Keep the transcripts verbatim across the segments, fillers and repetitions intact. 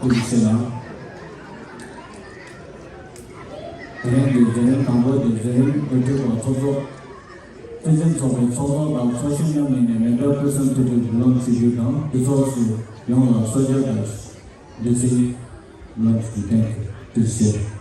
ཞུ་ཞུ་ལ། དེ་རིང་གི་མཛད་རིམ་དང་པོ་དེ་མཛད་རིམ་འགོ་ཁྲིད་པ་ཚོགས་གཙོ། མཐུན་རྐྱེན་ཚོགས་པའི་ཚོགས་གཙོ་དང་ཚོགས་གཞོན་རྣམ་གཉིས་ནས་མེ་འབར་ཕུན་སུམ་ཚོགས་པའི་ལམ་ཞུ་རྒྱུ་དང་། འདི་ཚོགས་སུ་ཡོངས་ལ་གསོལ་ཇ་དང་འབུལ་ཚིག་ལམ་ཞུ་རྒྱུ་བསྟན་ཏེ་ཞུ་ཞུ།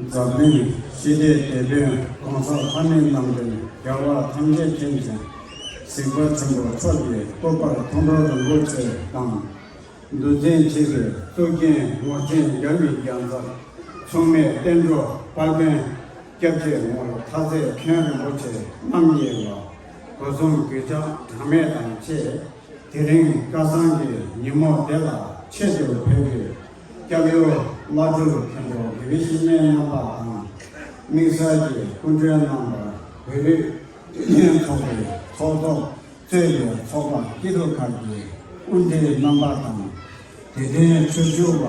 འཛམ་གླིང་ཞི་བདེའི་དེད་དཔོན་གོང་ས་ལྷ་མིའི་རྣམ་འདྲེན་རྒྱལ་བ་ཐམས་ཅད་མཁྱེན་ཅིང་གཟིགས་པ་ཆེན་པོ་མཆོག་གི་སྐུ་པར་མཐོང་གྲོལ་རིན་པོ་ཆེ་དང་། འདུལ་བསྟན་བྱེད་པའི་གཙུག་རྒྱན་ངོར་ཆེན་རྒྱལ་བའི་རྒྱལ་མཚན་མཚུངས་མེད་བསྟན་འགྲོ་དཔལ་ལྡན་སྐྱབས་རྗེ་ངོར་ཐར་རྩེ་མཁན་རིན་པོ་ཆེ་རྣམ་གཉིས་ལ་སྒོ་གསུམ་གུས་ཕྱག་གྲངས་མེད་དང་བཅས། དེ་རིང་སྐལ་བཟང་གི་ཉིན་མོ་དེ་ལ་ཆེད་དུ་ཕེབས་པའི་སྐྱབས་ཡུལ་བླ་སྤྲུལ་མཁན་པོ་དགེ་བའི་བཤེས་གཉེན་རྣམ་པ་དང་། དམིགས་བསལ་གྱི་སྐུ་མགྲོན་རྣམ་པ། བོད་རིགས་མཐུན་ཚོགས་པའི་ཚོགས་གཙོ་གཙོས་པའི་ཚོགས་པ་སྐྱིད་སྡུག་ཁག་གི་དབུ་མཛད་རྣམ་པ་དང་། དད་ལྡན་ཆོས་ཞུ་བ་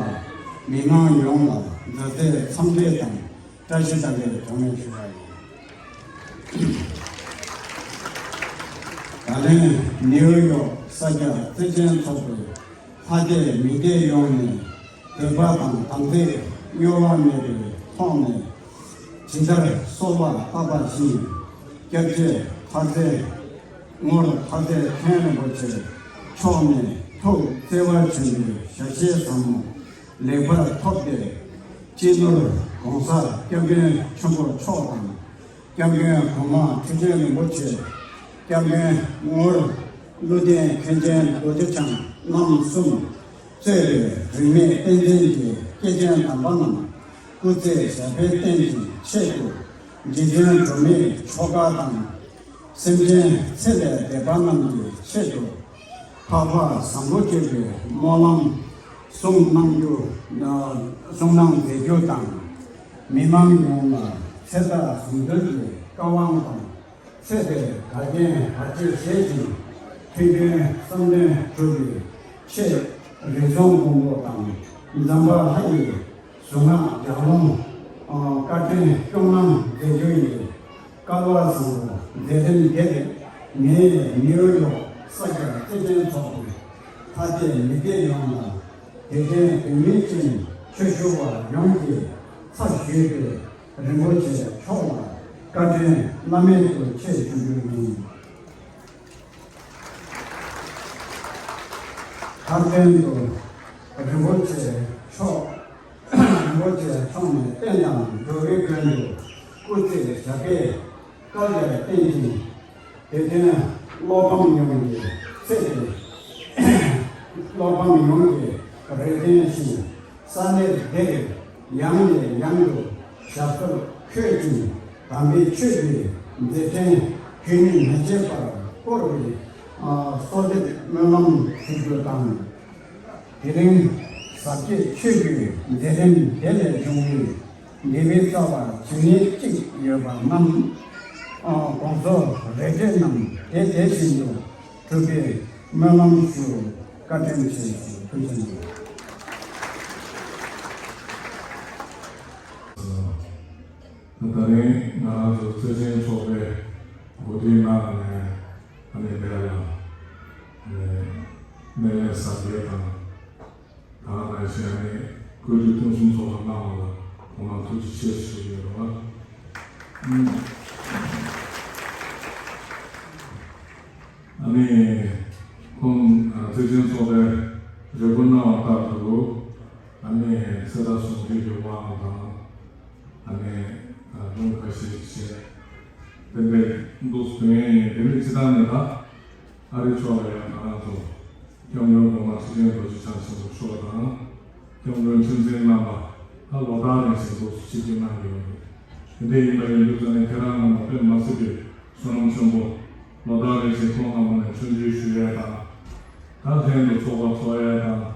མི་མང་ཡོངས་ལ་མཛའ་བརྩེ་འཚམས་འདྲི་དང་བཀྲ་ཤིས་བདེ་ལེགས་གྲངས་མེད་ཞུ་བ་ཡིན། ད་ལན་ནིའུ་ཡོག་ས་སྐྱ་བརྩེ་ཆེན་ཚོགས་པའི་ལྷ་སྡེ་མི་སྡེ་ཡོངས་ནས་འདོད་པ་དང་དམ་ཚིག་གཡོ་བ་མེད་པའི་ཐོག་ནས་ཇི་ལྟར་གསོལ་བ་བཏབ་པ་བཞིན་སྐྱབས་རྗེ་ལྷ་རྩེ་ངོར་ལྷ་རྩེ་མཁན་རིན་པོ་ཆེ་མཆོག་ནས་ཐུགས་བརྩེ་བ་ཆེན་པོས་ཞལ་བཞེས་ཟབ་མོ་ལེགས་པར་ཐོབ་སྟེ། སྤྱི་ནོར་༸གོང་ས་༸སྐྱབས་མགོན་ཆེན་པོ་མཆོག་དང་། སྐྱབས་མགོན་གོང་མ་ཐུབ་བསྟན་རིན་པོ་ཆེ། སྐྱབས་མགོན་ངོར་ཀླུ་ལྡིང་མཁན་ཆེན་རྡོ་རྗེ་འཆང་རྣམ་གསུམ་གཙོས་པའི་རིས་མེད་བསྟན་འཛིན་གྱི་སྐྱེས་ཆེན་དམ་པ་རྣམས་སྐུ་ཚེ་ཞབས་པད་བརྟན་ཅིང་ཆེད་དུ་རྗེ་བཙུན་སྒྲོལ་མའི་ཆོ་ག་དང་། སེམས་ཅན་ཚེ་ལས་འདས་པ་རྣམས་ཀྱི་ཆེད་དུ་འཕགས་པ་བཟང་པོ་སྤྱོད་པའི་སྨོན་ལམ་གསུང་གནང་རྒྱུ། གསུང་གནང་མཛད་རྒྱུ་དང་། མི་མང་ཡོངས་ལ་ཚེ་བདག་གཟུངས་འདུལ་གྱི་བཀའ་དབང་དང་། ཚེ་འདིར་གར་མཁན་གར་བྱེད་བྱེད་ཅིང་ཐུགས་འདུན་བསམ་དོན་འགྲུབ་པའི་ཆེད་རིགས་གསུམ་མགོན་པོ་དང་ཛམ་བྷ་ལ་ཡི་གཟུངས་སྔགས་ལྗགས་ལུང་བཀའ་དྲིན་སྐྱོང་གནང་མཛད་རྒྱུ་ཡི་སྐལ་བ་བཟང་པོ་མཛད་རིམ་འདིར་ངས་ནིའུ་ཡོག་ས་སྐྱ་བརྩེ་ཆེན་ཚོགས་པའི་ལྷ་སྡེ་མི་སྡེ་ཡོངས་ལ་དད་ལྡན་བོད་མི་ཅན་ཆོས་ཞུ་བ་ཡོངས་ཀྱི་ཚབ་ཞུས་ཏེ། རིན་པོ་ཆེ་མཆོག་ལ་བཀའ་དྲིན་བླ་མེད་དུ་ཆེ་ཞུ་རྒྱུ་ཡིན། མཐར་དོན་དུ་རིན་པོ་ཆེ་མཆོག་རིན་པོ་ཆེ་མཆོག་ནས་བསྟན་དང་འགྲོ་བའི་མགོན་དུ་སྐུ་ཚེ་ཞབས་པད་བསྐལ་བརྒྱར་བརྟན་ཅིང་། དད་ལྡན་བློ་ཕམ་ཡོངས་ཀྱི་ཚེ་འདིར་བློ་ཕམ་ཡོངས་ཀྱི་རེ་འདུན་བཞིན། ས་གནས་འདིར་ཡང་ནས་ཡང་དུ་ཞབས་སོར་འཁོད་ཅིང་དམ་པའི་ཆོས་ཀྱི་མཛད་འཕྲིན་རྒྱུན་མི་ཆད་པར་སྐོར་བའི་གསོལ་འདེབས་སྨོན་ལམ་ཞུ་རྒྱུ་དང་། དེ་རིང་ཟབ་རྒྱས་ཆོས་ཀྱི་མཛད་རིམ་དེ་ལས་བྱུང་བའི་དགེ་བའི་རྩ་བ་ཇི་སྙེད་ཅིག་ཡོད་པ་རྣམས། ཨ་དགོངས་རྫོགས་རེ་འདོད་རྣམས་ དེ་དེ་བཞིན་དུ་འགྲུབ་པའི་སྨོན་ལམ་ཞུ། བཀའ་དྲིན་ཆེ། ཐུགས་རྗེ་གནང་། ད་རིང་ང་རང་ཚོ་བརྩེ་ཆེན་ཚོགས་པའི་འགོ་ཁྲིད་གནང་ནས་ཨ་ནི་འདིར་ལ་ཨ་ནི་སྨན་བླའི་གཟབ་རྒྱས་དང་། ད་ག་ནང་བཞིན་ཨ་ནི་བཀོད་སྒྲིག་སྟོང་གསུམ་ཚོགས་པ་གནང་བ་ལ་ཁོང་རྣམ་ཐུགས་རྗེ་ཆེ་ཞུ་གི་ཡོད་རེད་བ། ཨ་ནི་ཁོང་བརྩེ་ཆེན་ཚོགས་པའི་རེ་སྐུལ་གནང་བ་ལྟར་དུ་ཨ་ནི་གསེར་རྟ་ཟུང་འབྲེལ་གྱི་དབང་དང་ཨ་ནི་ལུང་ཁ་ཤས་བྱས། དེ་འདྲའི་འདུག་དོན་ཡིན། དེ་ནི་སྤྱི་བཏང་ནས་ད་ཨ་རི་ཕྱོགས་ལ་ཡང་ང་རང་ཚོ་སྐྱབས་མགོན་གོང་མ་ཁྲི་ཆེན་རྡོ་རྗེ་འཆང་ཆེན་པོ་མཆོག་དང་། སྐྱབས་མགོན་ཁྲི་འཛིན་རྣམ་པ་ད་ལོ་ལྟར་རིང་བཞིན་འདུག་ཆིབས་བསྒྱུར་གནང་གི་ཡོད་རེད། དེ་འདྲ་ཡིན་པ་ཡིན་དུས་ཙང་ནས་ཁྱེད་རང་རྣམ་པ་དཔེ་མ་སྲིད་པའི་བསོད་ནམས་ཆེན་པོ། ལོ་ལྟར་རིང་བཞིན་ཁོང་རྣམ་པ་ནས་མཆོད་མཇལ་ཞུ་ཡས་དང་། ད་ལྷན་དུ་ཚོགས་པ་ཚོགས་ཡས་དང་།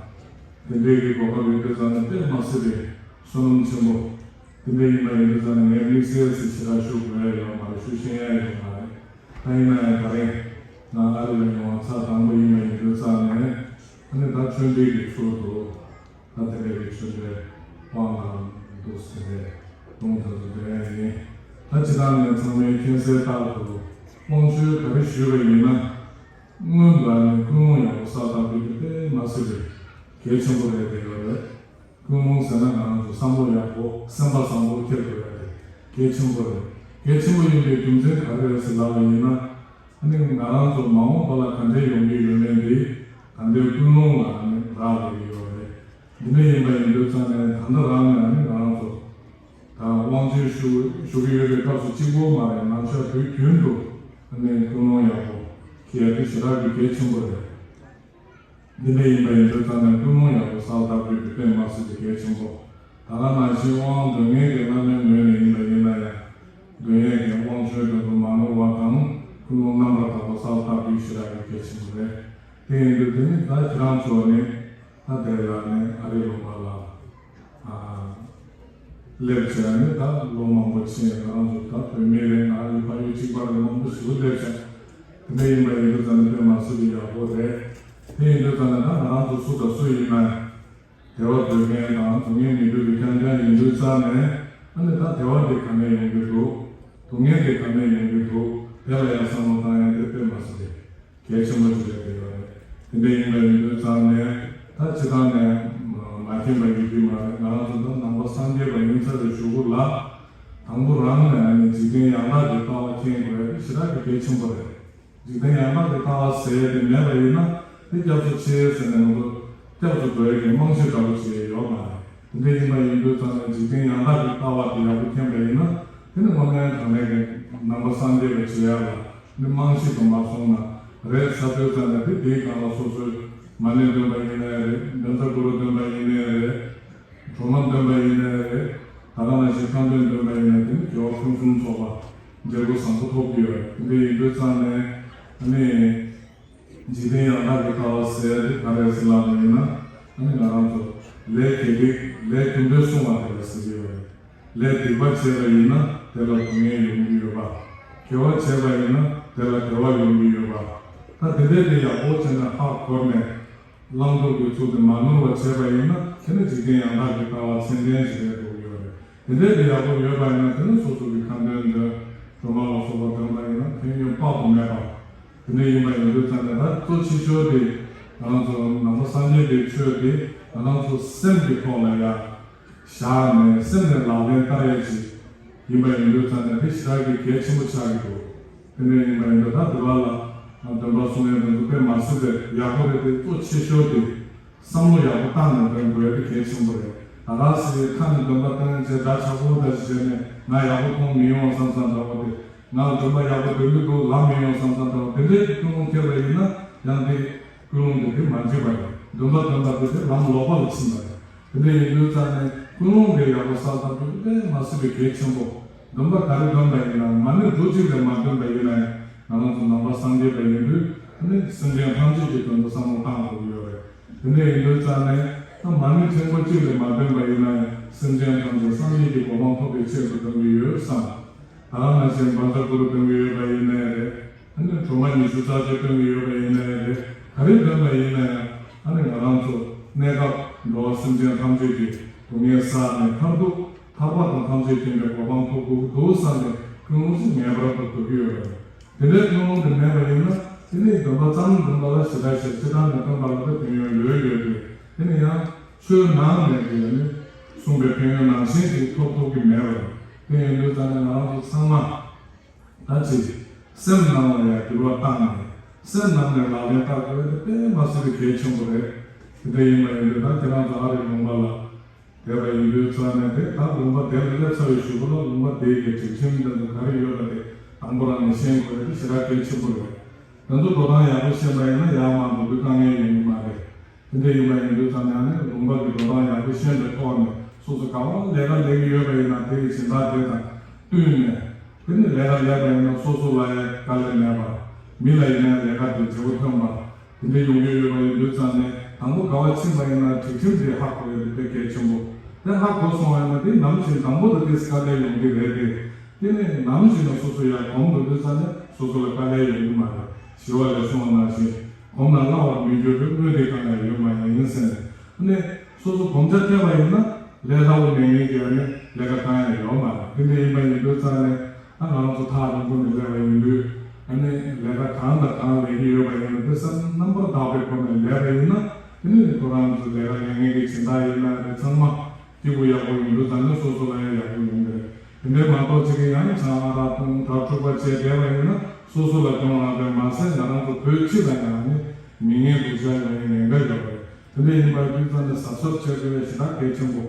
དེ་འདྲའི་གི་གོ་སྐབས་ཡོད་དུས་ཙང་ནས་དཔེ་མ་སྲིད་པའི་བསོད་ནམས་ཆེན་པོ། དེ་འདྲ་ཡིན་པ་ཡིན་དུས་ཙང་ནས་ངས་དམིགས་བསལ་ཞིག་ཞེ་དྲག་ཞུ་དགོས་ཡ་ཡོད་མ་རེད། ཞུ་ཤེས་ཡ་ཡོད་མ་རེད། ད་ཡིན་ན་ཡང་ད་རེས་ང་ཨ་རི་ལ་ཡོང་བ་ཚར་དང་པོ་ཡིན་པ་ཡིན་དུས་ཙང་ནས་ཨ་ནི་ད་ཆོས་འབྲེལ་གྱི་ཚུལ་དུ་ད་དེ་འདྲའི་གི་ཆོས་འབྲེལ་དབང་དང་འདུག་ཟེར་ནས་ལུང་དེ་ཚོ་དེ་ཡང་ཡིན། ད་སྤྱི་བཏང་ནས་ཚང་མས་མཁྱེན་གསལ་ལྟར་དུ་དབང་ཆོས་ག་རེ་ཞུས་པ་ཡིན་ན་སྔོན་དུ་ཨ་ནི་ཀུན་སློང་ཡག་པོ་གསལ་བཏབ་རྒྱུ་དེ་དཔེ་མ་སྲིད་པའི་གལ་ཆེན་པོ་རེད་བསྡད་ཡོད་རེད། ཀུན་སློང་ཟེར་ན་ང་རང་ཚོ་བསམ་བློ་ཡག་པོ་སེམས་པ་བཟང་པོ་འཁྱེར་དགོས་ཡ་དེ་གལ་ཆེན་པོ་རེད། གལ་ཆེན་པོ་ཡིན་པའི་རྒྱུ་མཚན་ག་རེ་རེད་ཟེར་ལབ་པ་ཡིན་ན། ཨ་ནི་ང་རང་ཚོ་མ་འོངས་པ་ལ་ག་འདྲས་ཡོང་གི་ཡོད་མེད་འདི་ད་ལྟའི་ཀུན་སློང་ལ་ཨ་ནི་རག་ལས་ཀྱི་ཡོད་རེད། འདི་འདྲ་ཡིན་པ་ཡིན་དུས་ཙང་ནས་ད་ལྟ་རང་ནས་ཨ་ནི་ང་རང་ཚོ་ད་དབང་ཆེན་ཞུ་ཞུ་གི་ཡོད་པའི་སྐབས་སུ་གཅིག་པོ་མ་རེད། ནམ་ཞག་དུས་རྒྱུན་དུ་ཨ་ནི་ཀུན་སློང་ཡག་པོ་འཁྱེར་ཡ་དེ་ཞེ་དྲག་གི་གལ་ཆེན་པོ་རེད། འདི་འདྲ་ཡིན་པ་ཡིན་དུས་ཙང་ནས་ཀུན་སློང་ཡག་པོ་གསལ་བཏབ་དགོས་ཀྱི་དཔེ་མ་སྲིད་པའི་གལ་ཆེན་པོ། ད་ག་ནང་བཞིན་དབང་འདོད་མཁན་གྱི་བླ་མའི་ངོས་ནས་ཡིན་པ་ཡིན་ན་ཡང་། འདོད་ཡས་ཀྱི་དབང་ཆོས་དོན་དུ་མ་ནོར་བ་དང་ཀུན་སློང་རྣམ་པར་དག་པ་གསལ་བཏབ་དགོས་ཞེ་དྲག་གི་གལ་ཆེན་པོ་རེད། དེ་ཡིན་དུས་དེ་ནི་ད་ཁྱེད་རང་ཚོ་ནི་ད་དེ་ལ་ནི་ཨ་རི་ལུང་པ་ལ་ཨ། སླེབས་བྱས་ནས་ད་ལོ་མང་པོ་ཕྱིན། ང་རང་ཚོ་ད་བོད་མི་རེད། ང་རང་གི་ཕ་ཡུལ་གཅིག་པ་རེད། མང་པོ་ཞིག་སླེབས་བྱས། དེ་འདྲ་ཡིན་པ་ཡིན་དུས་ཙང་ནས་དཔེ་མ་སྲིད་པའི་ཡག་པོ་རེད། དེ་ཡིན་དུས་ཙང་ནས་ད་ང་རང་ཚོ་སུ་དང་སུ་ཡིན་ན་དད་པ་འདོད་མཁན་དང་སྡུག་བསྔལ་མི་འདོད་པའི་རྐྱང་རྐྱང་ཡིན་དུས་ཙང་ནས་ཨ་ནི་ད་བདེ་བ་དེ་ག་ནས་ཡོང་གི་འདུག་སྡུག་བསྔལ་དེ་ག་ནས་ཡོང་གི་འདུག་དེ་ལ་ཡང་བསམ་བློ་བཏང་ཡ་དེ་དཔེ་མ་སྲིད་པའི་གལ་ཆེན་པོ་ཅིག་རེད་བསྡད་ཡོད་རེད། དེ་འདྲ་ཡིན་པ་ཡིན་དུས་ཙང་ནས་ད་སྤྱི་བཏང་ནས་མ་མཁྱེན་པ་ཡོད་ཀྱི་མ་རེད། ང་རང་ཚོ་ད་ནང་པ་སངས་རྒྱས་པ་ཡིན་ཚར་བའི་གཞུག་གུ་ལ་དང་པོ་རང་ནས་ཨ་ནི་འཇིག་རྟེན་ཡང་དག་གི་ལྟ་བ་མཁྱེན་དགོས་ཡ་དེ་ཞེ་དྲག་གི་གལ་ཆེན་པོ་རེད། འཇིག་རྟེན་ཡང་དག་གི་ལྟ་བ་ཟེར་ཡ་དེ་མེད་པ་ཡིན་ན་དེ་སྐྱབས་སུ་མཆི་ཟེར་ནས་ང་ཚོ་སྐྱབས་སུ་འགྲོ་ཡ་གི་རྨང་གཞི་འདྲ་པོ་ཞིག་ཡོད་མ་རེད། དེ་འདྲ་ཡིན་པ་ཡིན་དུས་ཙང་ནས་འཇིག་རྟེན་ཡང་དག་གི་ལྟ་བ་དེ་ཡག་པོ་མཁྱེན་པ་ཡིན་ན་དེ་ནི་དངོས་གནས་དྲང་གནས་ཀྱི་ནང་པ་སངས་རྒྱས་པ་བྱེད་ཡ་ལ་ནི་རྨང་གཞི་དུ་མ་སོང་ན་རེད་ཟེར་དུས་ཙང་ནས་དེ་དེའི་སྒང་ལ་སོ་སོའི་མ་ཎི་འདོན་པ་ཡིན་ནའི་རེད། བཛྲ་གུ་རུ་འདོན་པ་ཡིན་ནའི་རེད། སྒྲོལ་མ་འདོན་པ་ཡིན་ནའི་རེད། ད་ག་ནང་བཞིན་བཀའ་འདོན་འདོན་པ་ཡིན་ནའི་དེ་ནི་དགེ་བ་ཕུན་སུམ་ཚོགས་པ་འབྲས་བུ་བཟང་པོ་ཐོབ་ཀྱི་ཡོད་རེད། དེ་འདྲ་ཡིན་དུས་ཙང་ནས་ཨ་ནི། འཇིག་རྟེན་ཡང་དག་གི་ལྟ་བ་ཟེར་ཡ་དེ་ག་རེ་ཟེར་ལབ་པ་ཡིན་ན་ཨ་ནི་ང་རང་ཚོ་ལས་དགེ་སྡིག་ལས་རྒྱུ་འབྲས་བསྲུང་བ་དེ་ལ་ཟེར་གྱི་ཡོད་རེད། ལས་སྡིག་པ་བྱས་པ་ཡིན་ན་དེ་ལ་སྡུག་བསྔལ་ཡོང་གི་ཡོད་པ། དགེ་བ་བྱས་པ་ཡིན་ན་དེ་ལ་བདེ་བ་ཡོང་གི་ཡོད་པ། ད་དེ་འདྲའི་དེ་ཡག་པོ་བྱས་ནས་ཧ་གོ་ནས་བླང་དོར་གྱི་ཚུལ་དེ་མ་ནོར་བ་བྱས་པ་ཡིན་ན་དེ་ནི་འཇིག་རྟེན་ཡང་དག་གི་ལྟ་བ་ཚད་ལྡན་ཞིག་རེད་འགྲོ་གི་ཡོད་རེད། དེ་འདྲའི་དེ་ཡག་པོ་ཡོད་པ་ཡིན་ན་དེ་ནི་སོ་སོ་གི་ཁ་འདོན་འདོན་སྒྲོལ་མ་ལ་སོགས་པ་འདོན་པ་ཡིན་ན་ཕན་ཡོན་དཔག་ཏུ་མེད་པ། དེ་འདྲ་ཡིན་པ་ཡིན་དུས་ཙང་ནས་ད་གཙོ་ཆེ་ཤོས་དེ་ང་རང་ཚོ་ནང་པ་སངས་རྒྱས་པའི་ཆོས་དེ་ང་རང་ཚོ་སེམས་ཀྱི་ཐོག་ལ་ཡ་བཞག་ནས་སེམས་ནས་ལག་ལེན་བསྟར་ཡ་ཅིག་ཡིན་པ་ཡིན་དུས་ཙང་ནས་དེ་ཞེ་དྲག་གི་གལ་ཆེན་པོ་ཆགས་ཀྱི་འདུག་དེ་འདྲ་ཡིན་པ་ཡིན་དུས་ད་དེ་བ་ལ་འདོན་པ་གསུང་ཡ་དེ་ཚོ་དཔེ་མ་སྲིད་པའི་ཡག་པོ་རེད་དེ། གཙོ་ཆེ་ཤོས་དེ་བསམ་བློ་ཡག་པོ་བཏང་ནས་འདོན་དགོས་ཡ་དེ་གལ་ཆེན་པོ་རེད། ད་ག་སེ་ཁ་ནས་འདོན་པ་བཏང་བྱས་ད་ཆག་པོ་ད་ཅིག་བྱས་ནས་ང་ཡག་པོ་མཐོང་མི་ཡོང་བསམ་བསམ་འདྲ་བོ་དེ། ང་འདོན་པ་ཡག་པོ་འདོན་གྱི་འདུག་ལབ་མི་ཡོང་བསམ་བསམ་འདྲ་བོ་དེ་འདྲའི་ཀུན་སློང་སྐྱེས་པ་ཡིན་ན་ཡང་དེ་ཀུན་སློང་དེ་དེ་མ་འགྲིག་པ་རེད། འདོན་པ་འདོན་པ་དེ་དེ་ལམ་ལོག་པ་ལ་ཕྱིན་པ་རེད། དེ་འདྲ་ཡིན་དུས་ཙང་ནས་ཀུན་སློང་དེ་ཡག་པོ་གསལ་བཏབ་རྒྱུ་དེ་དཔེ་མ་སྲིད་པའི་གལ་ཆེན་པོ། འདོན་པ་ག་རེ་འདོན་པ་ཡིན་ན་མ་ཎི་འབྲུ་གཅིག་ལས་མ་འདོན་པ་ཡིན་ན་ཡང་ང་རང་ཚོ་ནང་པ་སངས་རྒྱས་པ་ཡིན་དུས་ཨ་ནི་སེམས་ཅན་ཐམས་ཅད་ཀྱི་དོན་དུ་བསམ་བློ་བཏང་དགོས་ཀྱི་ཡོད་རེད། དེ་འདྲ་ཡིན་དུས་ཙང་ནས་ད་མ་ཎི་ཕྲེང་བ་གཅིག་ལས་མ་འདོན་པ་ཡིན་ན་ཡང་སེམས་ཅན་ཐམས་ཅད་སངས་རྒྱས་ཀྱི་གོ་འཕང་ཐོབ་པའི་ཆེད་དུ་འདོན་གྱི་ཡོད་བསམ། ད་ག་ནང་བཞིན་བཛྲ་གུ་རུ་འདོན་གྱི་ཡོད་པ་ཡིན་ནའི་རེད། ཨ་ནི་ སྒྲོལ་མ་ཉི་ཤུ་རྩ་གཅིག་སྟོན་གྱི་ཡོད་པ་ཡིན་ན་ཡང་རེད། ག་རེ་སྟོན་པ་ཡིན་ན་ཡང་ཨ་ནི་ང་རང་ཚོ་གནས་སྐབས་འགྲོ་བ་སེམས་ཅན་ཐམས་ཅད་ཀྱི་སྡུག་བསྔལ་བསལ་ནས་མཐར་ཐུག་ཐར་པ་དང་ཐམས་ཅད་མཁྱེན་པའི་གོ་འཕང་ཐོབ་དགོས་ཀྱི་འདུག་བསམ་ནས་ཀུན་སློང་ཞིག་ངེས་པར་དུ་འདུག་གི་ཡོད་རེད། དེ་འདྲའི་ཀུན་སློང་དེ་མེད་པ་ཡིན་ན་དེ་ནི་སྡོམ་པ་ཙམ་སྡོམ་པ་ལ་ཞེ་དྲག་ཞེ་ཅི་ཐང་ནས་སྟོན་པ་ལ་ད་དོན་ཡོད་ཡོད་ཡོད་དེ། དེ་ནི་ཡང་ཆོས་ནང་ནས་དེ་ནི་གསུངས་པའི་ཕན་ཡོན་ནང་བཞིན་ཞིག་ཐོབ་ཐུབ་ཀྱི་མེད་པ་རེད། དེ་ཡིན་དུས་ཙང་ནས་ང་རང་ཚོ་ཚང་མ་ད་ཅིག་སེམས་ནང་ལ་ཡང་འགྱུར་བ་བཏང་ནས་སེམས་ནང་ནས་ལག་ལེན་བསྟར་དགོས་དེ་དཔེ་མ་སྲིད་པའི་གལ་ཆེན་པོ་རེད། དེ་འདྲ་ཡིན་པ་ཡིན་དུས་ད་ཁྱེད་རང་ཚོ་ཨ་རིའི་ལུང་པ་ལ་བསྡད་པ་ཡིན་དུས་ཙང་ནས་དེ་ད་ལུང་པ་དེ་ལ་སླེབས་ཚར་བའི་གཞུག་གུ་ལ་ལུང་པ་དེའི་གི་སྒྲིག་ཁྲིམས་དེ་ཚོ་ག་རེ་ཡོད་པ་དེ་དང་པོ་རང་ནས་ཤེས་དགོས་རེད། དེ་ཞེ་དྲག་གལ་ཆེན་པོ་རེད། དེ་ཚོ་འགྲོ་སྟངས་ཡག་པོ་ཤེས་པ་ཡིན་ན་ཡར་མར་འགྲོ་དུས་དཀའ་ངལ་ཡོང་གི་མ་རེད། དེ་འདྲ་ཡིན་པ་ཡིན་དུས་ཙམ་ཡང་ནས་ལུང་པ་གི་འགྲོ་སྟངས་ཡག་པོ་ཤེས་པའི་ཐོག་ནས་སོ་སོ་ག་པར་ལས་ཀ་ལས་ཀྱི་ཡོད་པ་ཡིན་ན་དེ་ཡི་སྦྱིན་བདག་དེ་དང་བསྟུན་ནས། དེ་ནི་ལས་ཀ་ལས་པ་ཡིན་ན་སོ་སོ་ལ་ཡང་དཀའ་ལས་མེད་པ། མི་ལ་ཡིན་ན་ལས་ཀ་དེ་བྱེད་པོ་ཐོན་པ། དེ་འདྲ་ཡོང་གི་ཡོད་པ་ཡིན་དུས་ཙམ་ནས་དང་པོ་ག་པར་ཕྱིན་པ་ཡིན་ན་སྒྲིག་ཁྲིམས་དེ་ཧ་གོ་ཡ་དེ་དཔེ་གལ་ཆེན་པོ། དེ་ཧ་གོ་སོང་བ་ཡིན་ན་དེ་ནམ་ཞིག་དང་པོ་དེ་དེ་དཀའ་ལས་ཡོང་གི་རེད་དེ། དེ་ནི་ནམ་ཞིག་ན་སོ་སོ་ཡར་གོམས་འགྲོ་དུས་ཙམ་ནས་སོ་སོ་ལ་དཀའ་ལས་ཡོང་གི་མ་རེད། ཞི་བ་ལྷས་གསུངས་པ་ནང་བཞིན། གོམས་ན་སླ་བར་མི་འགྱུར་བའི། དངོས་འདི་གང་ཡང་ཡོད་མ་ཡིན་ཟེར་ནས། ཨ་ནི་སོ་སོ་གོམས་ཆ་ཐེབས་པ་ཡིན་ན་ལས་སླ་བོ་མེད་ངེས་ཀྱི་ཨ་ནི་ལས་ཀ་གང་ཡང་ཡོད་མ་རེད། དེ་འདྲ་ཡིན་པ་ཡིན་དུས་ཙང་ནས་ཨ་ང་རང་ཚོ་ཐག་རིང་པོ་ནས་སླེབས་པ་ཡིན་དུས་ཨ་ནི་ལས་ཀ་གང་དང་གང་ལས་ཀྱི་ཡོད་པ་ཡིན་ན་དེ་བསམ་རྣམ་པར་དག་པའི་སྒོ་ནས་ལས་པ་ཡིན་ན་དེ་ནི་ཁོ་རང་ཚོ་ལས་ཀ་ལས་ངེས་ཀྱི་སྦྱིན་བདག་ཡིན་ན་རེད། ཚང་མ་སྐྱིད་པོ་ཡག་པོ་ཡོང་དུས་ཙང་ནས་སོ་སོ་ལ་ཡང་ཡག་པོ་ཡོང་གི་རེད། དེ་འདྲའི་མ་གཏོགས་ཅིག་གིས་ཡང་ཆང་ཨ་རག་འཐུང་དྲ་འཁྲུག་པ་བྱས་བསྡད་པ་ཡིན་ན་སོ་སོ་ལ་གྱོང་རག་པས་མ་ཟད་ང་རང་ཚོ་བོད་སྤྱི་ལ་ཡང་ནི་མི་ངན་སྡུག་ཅག་ཡོང་ཡའི་ཉེན་ཁ་ཡོད་པ་རེད། དེ་འདྲ་ཡིན་པ་ཡིན་དུས་ཙང་ནས་གཟབ་གཟབ་བྱེད་དགོས་པའི་ཞེ་དྲག་གལ་ཆེན་པོ།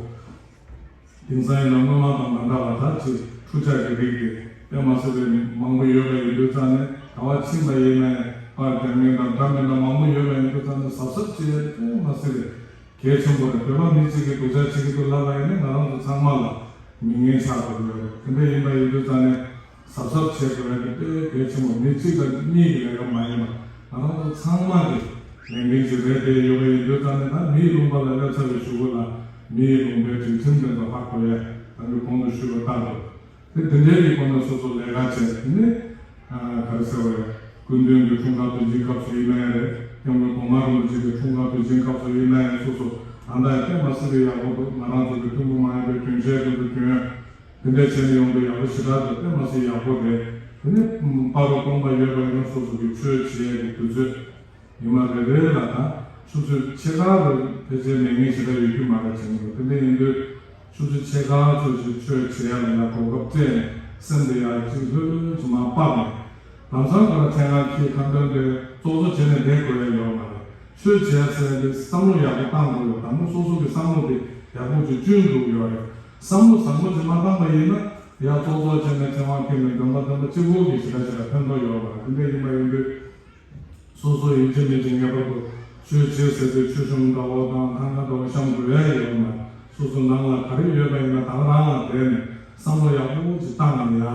དེང་སང་ཡིན་ན་སྔོན་མ་དང་མ་འདྲ་བ་ད་ཅིག་འཁྲུ་ཆ་གི་རིགས་དེ་དཔེ་མ་སྲིད་པའི་མང་པོ་ཡོད་པ་ཡིན་དུས་ཙང་ནས་ག་པར་ཕྱིན་པ་ཡིན་ན་ཡང་པར་རྒྱག་མཁན་དང་འདྲ་མིན་འདྲ་མང་པོ་ཡོད་པ་ཡིན་དུས་ཙང་ནས་གཟབ་གཟབ་བྱེད་ཡ་དཔེ་མ་སྲིད་པའི་གལ་ཆེན་པོ་རེད། བོད་པ་མི་གཅིག་གིས་སྡུག་ཅག་བྱེད་ཀྱི་འདུག་ལབ་པ་ཡིན་ན་ང་རང་ཚོ་ཚང་མ་ལ་མི་ངན་ཆགས་འགྲོ་གི་ཡོད་རེད། དེ་འདྲ་ཡིན་པ་ཡིན་དུས་ཙང་ནས་གཟབ་གཟབ་བྱེད་དགོས་ཡ་དེ་དཔེ་གལ་ཆེན་པོ། མི་གཅིག་དང་གཉིས་ཀྱི་ལས་ཀ་མ་ཡིན་པ་ང་རང་ཚོ་ཚང་མ་གི་ལས་འགན་ཅིག་རེད། དེ་ཡོད་པ་ཡིན་དུས་ཙང་ནས་ད་མིའི་ལུང་པ་ལ་སླེབས་ཚར་བའི་གཞུག་གུ་ལ་མིའི་ལུང་པའི་སྒྲིག་ཁྲིམས་དེ་ཚོ་ཧ་གོ་ཡ་ད་གིན་གོང་དུ་ཞུས་པ་ལྟར་དུ། དེ་དེ་འདྲའི་གི་སྒོ་ནས་སོ་སོ་ལས་ཀ་བྱས། དེ་ནས་ཨ་ག་རེ་ཟེར་བ་རེད། སྐུ་མདུན་གྱི་འཁྲུངས་སྐར་དུས་ཆེན་སྐབས་སུ་ཡིན་ན་ཡང་རེད། སྐྱབས་མགོན་གོང་མ་རིན་པོ་ཆེ་གི་འཁྲུངས་སྐར་དུས་ཆེན་སྐབས་སུ་ཡིན་ན་ཡང་སོ་སོ་ད་ལྟ་ཡང་དཔེ་མ་སྲིད་པའི་ཡག་པོ་འདུག་ང་རང་ཚོ་གི་ཐུན་མོང་མ་ཡིན་པའི་གྱོན་ཆས་དེ་ཚོ་གྱོན། དེ་འདྲ་བྱས་ནས་ཡོང་དུས་ཡག་པོ་ཞེ་དྲག་འདུག་དཔེ་མ་སྲིད་ཡག་པོ་རེད། དེ་ནས་པ་རོ་སྟོང་པ་ཡོད་པ་ཡིན་ན་སོ་སོ་གི་ཆོས་བྱེད་ཡས་ཀྱི་དུས་ཚོད། ཉི་མ་རེ་རེ་ལ་ད་ཆུ་ཚོད་ཕྱེད་ཀ་རུ་ཕལ་ཆེར་མེད་མཁན་ཞེ་དྲག་ཡོད་རྒྱུ་མ་རེད་བྱུང་འདུག་དེ་འདྲ་ཡིན་དུས་ཆུ་ཚོད་ཕྱེད་ཀ་ཚོད་ཅིག་ཆོས་བྱེད་ཡ་ལ་ཡ་གོ་སྐབས་སྤྲད་ནས་སེམས་དེ་ཡར་གཅིག་ལྷོད་ལྷོད་ཅིག་མར་སྤར་ནས་ལམ་སང་ཁོ་ར་ཕྲེང་བ་འཁྱེར་ཁ་འདོན་དེ་ཙོག་ཙོག་བྱས་ནས་བསྡད་དགོས་ཡ་ཡོད་མ་རེད། ཆོས་བྱེད་ཡ་ཟེར་ཡ་དེ་བསམ་བློ་ཡག་པོ་བཏང་དགོས་ཡོད། དང་པོ་སོ་སོ་གི་བསམ་བློ་དེ་ཡག་པོ་ཅིག་བསྐྲུན་དགོས་ཡོད་རེད། བསམ་བློ་བཟང་པོ་ཅིག་མ་བཏང་པ་ཡིན་ན་ཡ་ཙོག་ཙོག་བྱས་ནས་ཕྲེང་བ་འཁྱེར་ནས་འདོན་པ་འདོན་པ་གཅིག་པོ་གི་ཞེ་དྲག་ཞེ་དྲག་ཕན་ཐོགས་ཡོད་མ་རེད། དེ་འདྲ་ཡིན་པ་ཡིན་དུས། སོ་སོ་ཡིན་གཅིག་མིན་གཅིག་ངེས་པར་དུ་ཆོས་བྱེད་ཟེར་དུས་ཆོས་གཞུང་འདྲ་བོ་དང་ཐང་ག་འདྲ་བོ་བཤམས་དགོས་ཡ་ཡོད་མ་རེད། སོ་སོ་ནང་ལ་ག་རེ་ཡོད་པ་ཡིན་ན་ད་ག་རང་ལ་བསྡད་ནས་བསམ་བློ་ཡག་པོ་ཅིག་བཏང་ནས་ཡ་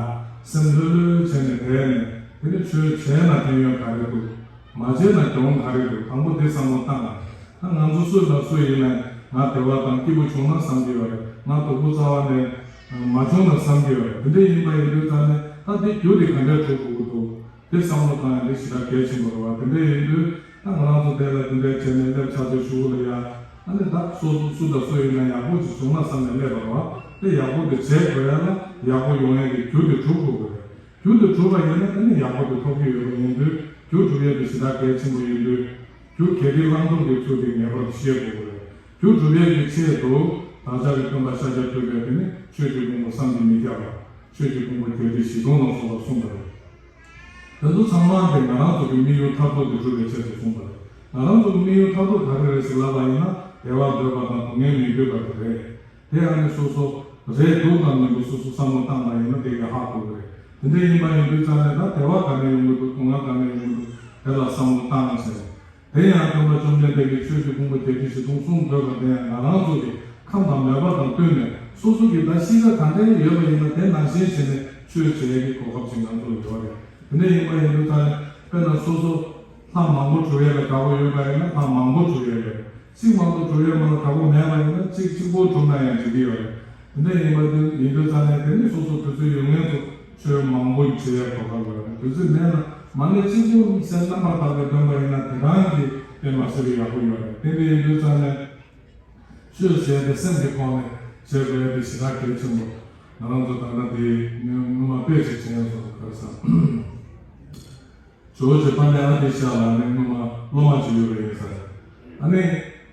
སེམས་ལྷོད་ལྷོད་བྱས་ནས་བསྡད་ནས་དེ་ནས་ཆོས་བྱས་ན་ཕན་ཡོན་ག་རེ་འདུག་མ་བྱས་ན་གྱོང་ག་རེ་འདུག་དང་པོ་དེ་བསམ་བློ་བཏང་ནས། ད་ང་ཚོ་སུ་དང་སུ་ཡིན་ན་ང་བདེ་བ་དང་སྐྱིད་པོ་བྱུང་ན་བསམ་གྱི་ཡོད་རེད། ང་སྡུག་པོ་རྩ་བ་ནས་མ་བྱུང་ན་བསམ་གྱི་ཡོད་རེད། དེ་འདྲ་ཡིན་པ་ཡིན་དུས་ཙང་ནས་ད་དེ་རྒྱུ་དེ་ག་འདྲ་གྲུབ་དགོས་ཀྱི་འདུག་དེ་བསམ་བློ་བཏང་ཡ་དེ་ཞེ་དྲག་གལ་ཆེན་པོ་རེད་བ། དེ་འདྲ་ཡིན་དུས་ད་ང་རང་ཚོ་དེ་ལ་དེ་འདྲ་བྱས་ནས་སླེབས་ཚར་དུས་གཞུག་གུ་ལ་ཡ་ཨ་ནི་ད་སོ་སོ་སུ་དང་སུ་ཡིན་ན་ཡག་པོ་ཅིག་བྱུང་ན་བསམ་ནས་སླེབས་པ་རེད་བ། དེ་ཡག་པོ་དེ་བྱེད་དགོས་ཡ་ལ་ཡག་པོ་ཡོང་ཡ་གི་རྒྱུ་དེ་གྲུབ་དགོས་ཀྱི་རེད། རྒྱུ་དེ་གྲུབ་པ་ཡིན་ན་དེ་ནི་ཡག་པོ་དེ་ཐོབ་ཀྱི་ཡོད་པ་ཡིན་དུས་རྒྱུ་གྲུབ་ཡ་དེ་ཞེ་དྲག་གལ་ཆེན་པོ་ཡིན་དུས་རྒྱུ་གལ་ཏེ་བླང་དོར་གྱི་ཚུལ་དེ་ངེས་པར་དུ་ཤེས་དགོས་ཀྱི་རེད། རྒྱུ་གྲུབ་ཡ་གི་ཆེད་དུ་བདག་ཅག་གི་སྟོན་པ་ཤཱཀྱ་ཐུབ་པས་དེ་ནི་ཆོས་ཀྱི་ཕུང་པོ་བསམ་གྱིས་མི་ཁྱབ་པ། ཆོས་ཀྱི་ཕུང་པོ་རྒྱས་བསྡུས་བཞི་སྟོང་ལ་སོགས་པ་གསུངས་པ་རེད། དེ་ཚོ་ཚང་མ་དེ་ང་རང་ཚོ་གི་དམིགས་ཡུལ་མཐར་ཐུག་དེ་སྒྲུབ་པའི་ཆེད་དུ་གསུངས་པ་རེད། ང་རང་ཚོ་གི་དམིགས་ཡུལ་མཐར་ཐུག་ག་རེ་རེད་ཟེར་ལབ་པ་ཡིན་ན་བདེ་བ་འདོད་པ་དང་སྡུག་བསྔལ་མི་འདོད་པ་དེ་རེད། དེ་ཨ་ནི་སོ་སོ་རེད་འདུག་དང་མི་འདུག་སོ་སོ་བསམ་བློ་བཏང་པ་ཡིན་ན་དེ་ག་ཧ་གོ་གི་རེད། དེ་འདྲ་ཡིན་པ་ཡིན་དུས་ཙང་ནས་ད་བདེ་བ་ག་ནས་ཡོང་གི་འདུག་སྡུག་བསྔལ་ག་ནས་ཡོང་གི་འདུག་དེ་ལ་བསམ་བློ་བཏང་ཟེར། དེ་ཡང་སྟོན་པ་བཅོམ་ལྡན་འདས་ཀྱིས་ཆོས་ཀྱི་ཕུང་པོ་བརྒྱད་ཁྲི་བཞི་སྟོང་གསུངས་དགོས་པ་དེ་ཡང་ང་རང་ཚོ་གི་ཁམས་དང་མོས་པ་དང་བསྟུན་ནས་སོ་སོ་གི་ད་གཤིས་ཀ་ག་འདྲ་ཡོད་པ་ཡིན་ན་དེ་ནང་བཞིན་བྱས་ནས་ཆོས་བྱེད་ཡས་ཀྱི་གོ་སྐབས་ཅིག་ང་ཚོ་ལ་ཡོད་རེད། དེ་འདྲ་ཡིན་པ་ཡིན་དུས་ད་དཔེར་ན་སོ་སོ་ལྷ་མང་པོ་སྒྲུབ་ཡས་ལ་དགའ་པོ་ཡོད་པ་ཡིན་ན་ལྷ་མང་པོ་སྒྲུབ་ཡས་ཡོད་རེད། གཅིག་མང་པོ་སྒྲུབ་ཡས་མ་ལ་དགའ་པོ་མེད་པ་ཡིན་ན་གཅིག་གཅིག་པོ་སྒྲུབ་ན་ཡང་འགྲིག་གི་ཡོད་རེད། དེ་འདྲ་ཡིན་པ་དེ་ཡིན་དུས་ཙང་ནས་དེ་ནི་སོ་སོ་དུས་ཚོད་ཡོད་མཁན་ཚོ་ཆོས་མང་པོ་བྱེད་ཡས་གོ་སྐབས་ཡོད་རེད། དུས་ཚོད་མེད་ན་ མ་ཎི་གཅིག་པུ་སེམས་རྣམ་པར་དག་པས་འདོན་པ་ཡིན་ན་དེ་རང་གི་དཔེ་མ་སྲིད་པའི་ཡག་པོ་ཡོད་རེད། དེ་འདྲ་ཡིན་དུས་ཙང་ནས་ཆོས་ཟེར་ཏེ་སེམས་ཀྱི་ཐོག་ནས་བྱེད་དགོས་ཡ་དེ་ཞེ་དྲག་གལ་ཆེན་པོ། ང་རང་ཚོ་ད་ལྟ་དེ་སྔོན་མ་དཔེ་ཞིག་བྱས་ཡོང་སོང་། ག་རེ་ཟེར། ཇོ་བོ་རྗེ་དཔལ་ལྡན་ཨ་ཏི་ཤ་ལགས་ནི་སྔོན་མ་སློབ་མ་ཅིག་ཡོད་པ་ཡིན་ས་རེད། ཨ་ནི་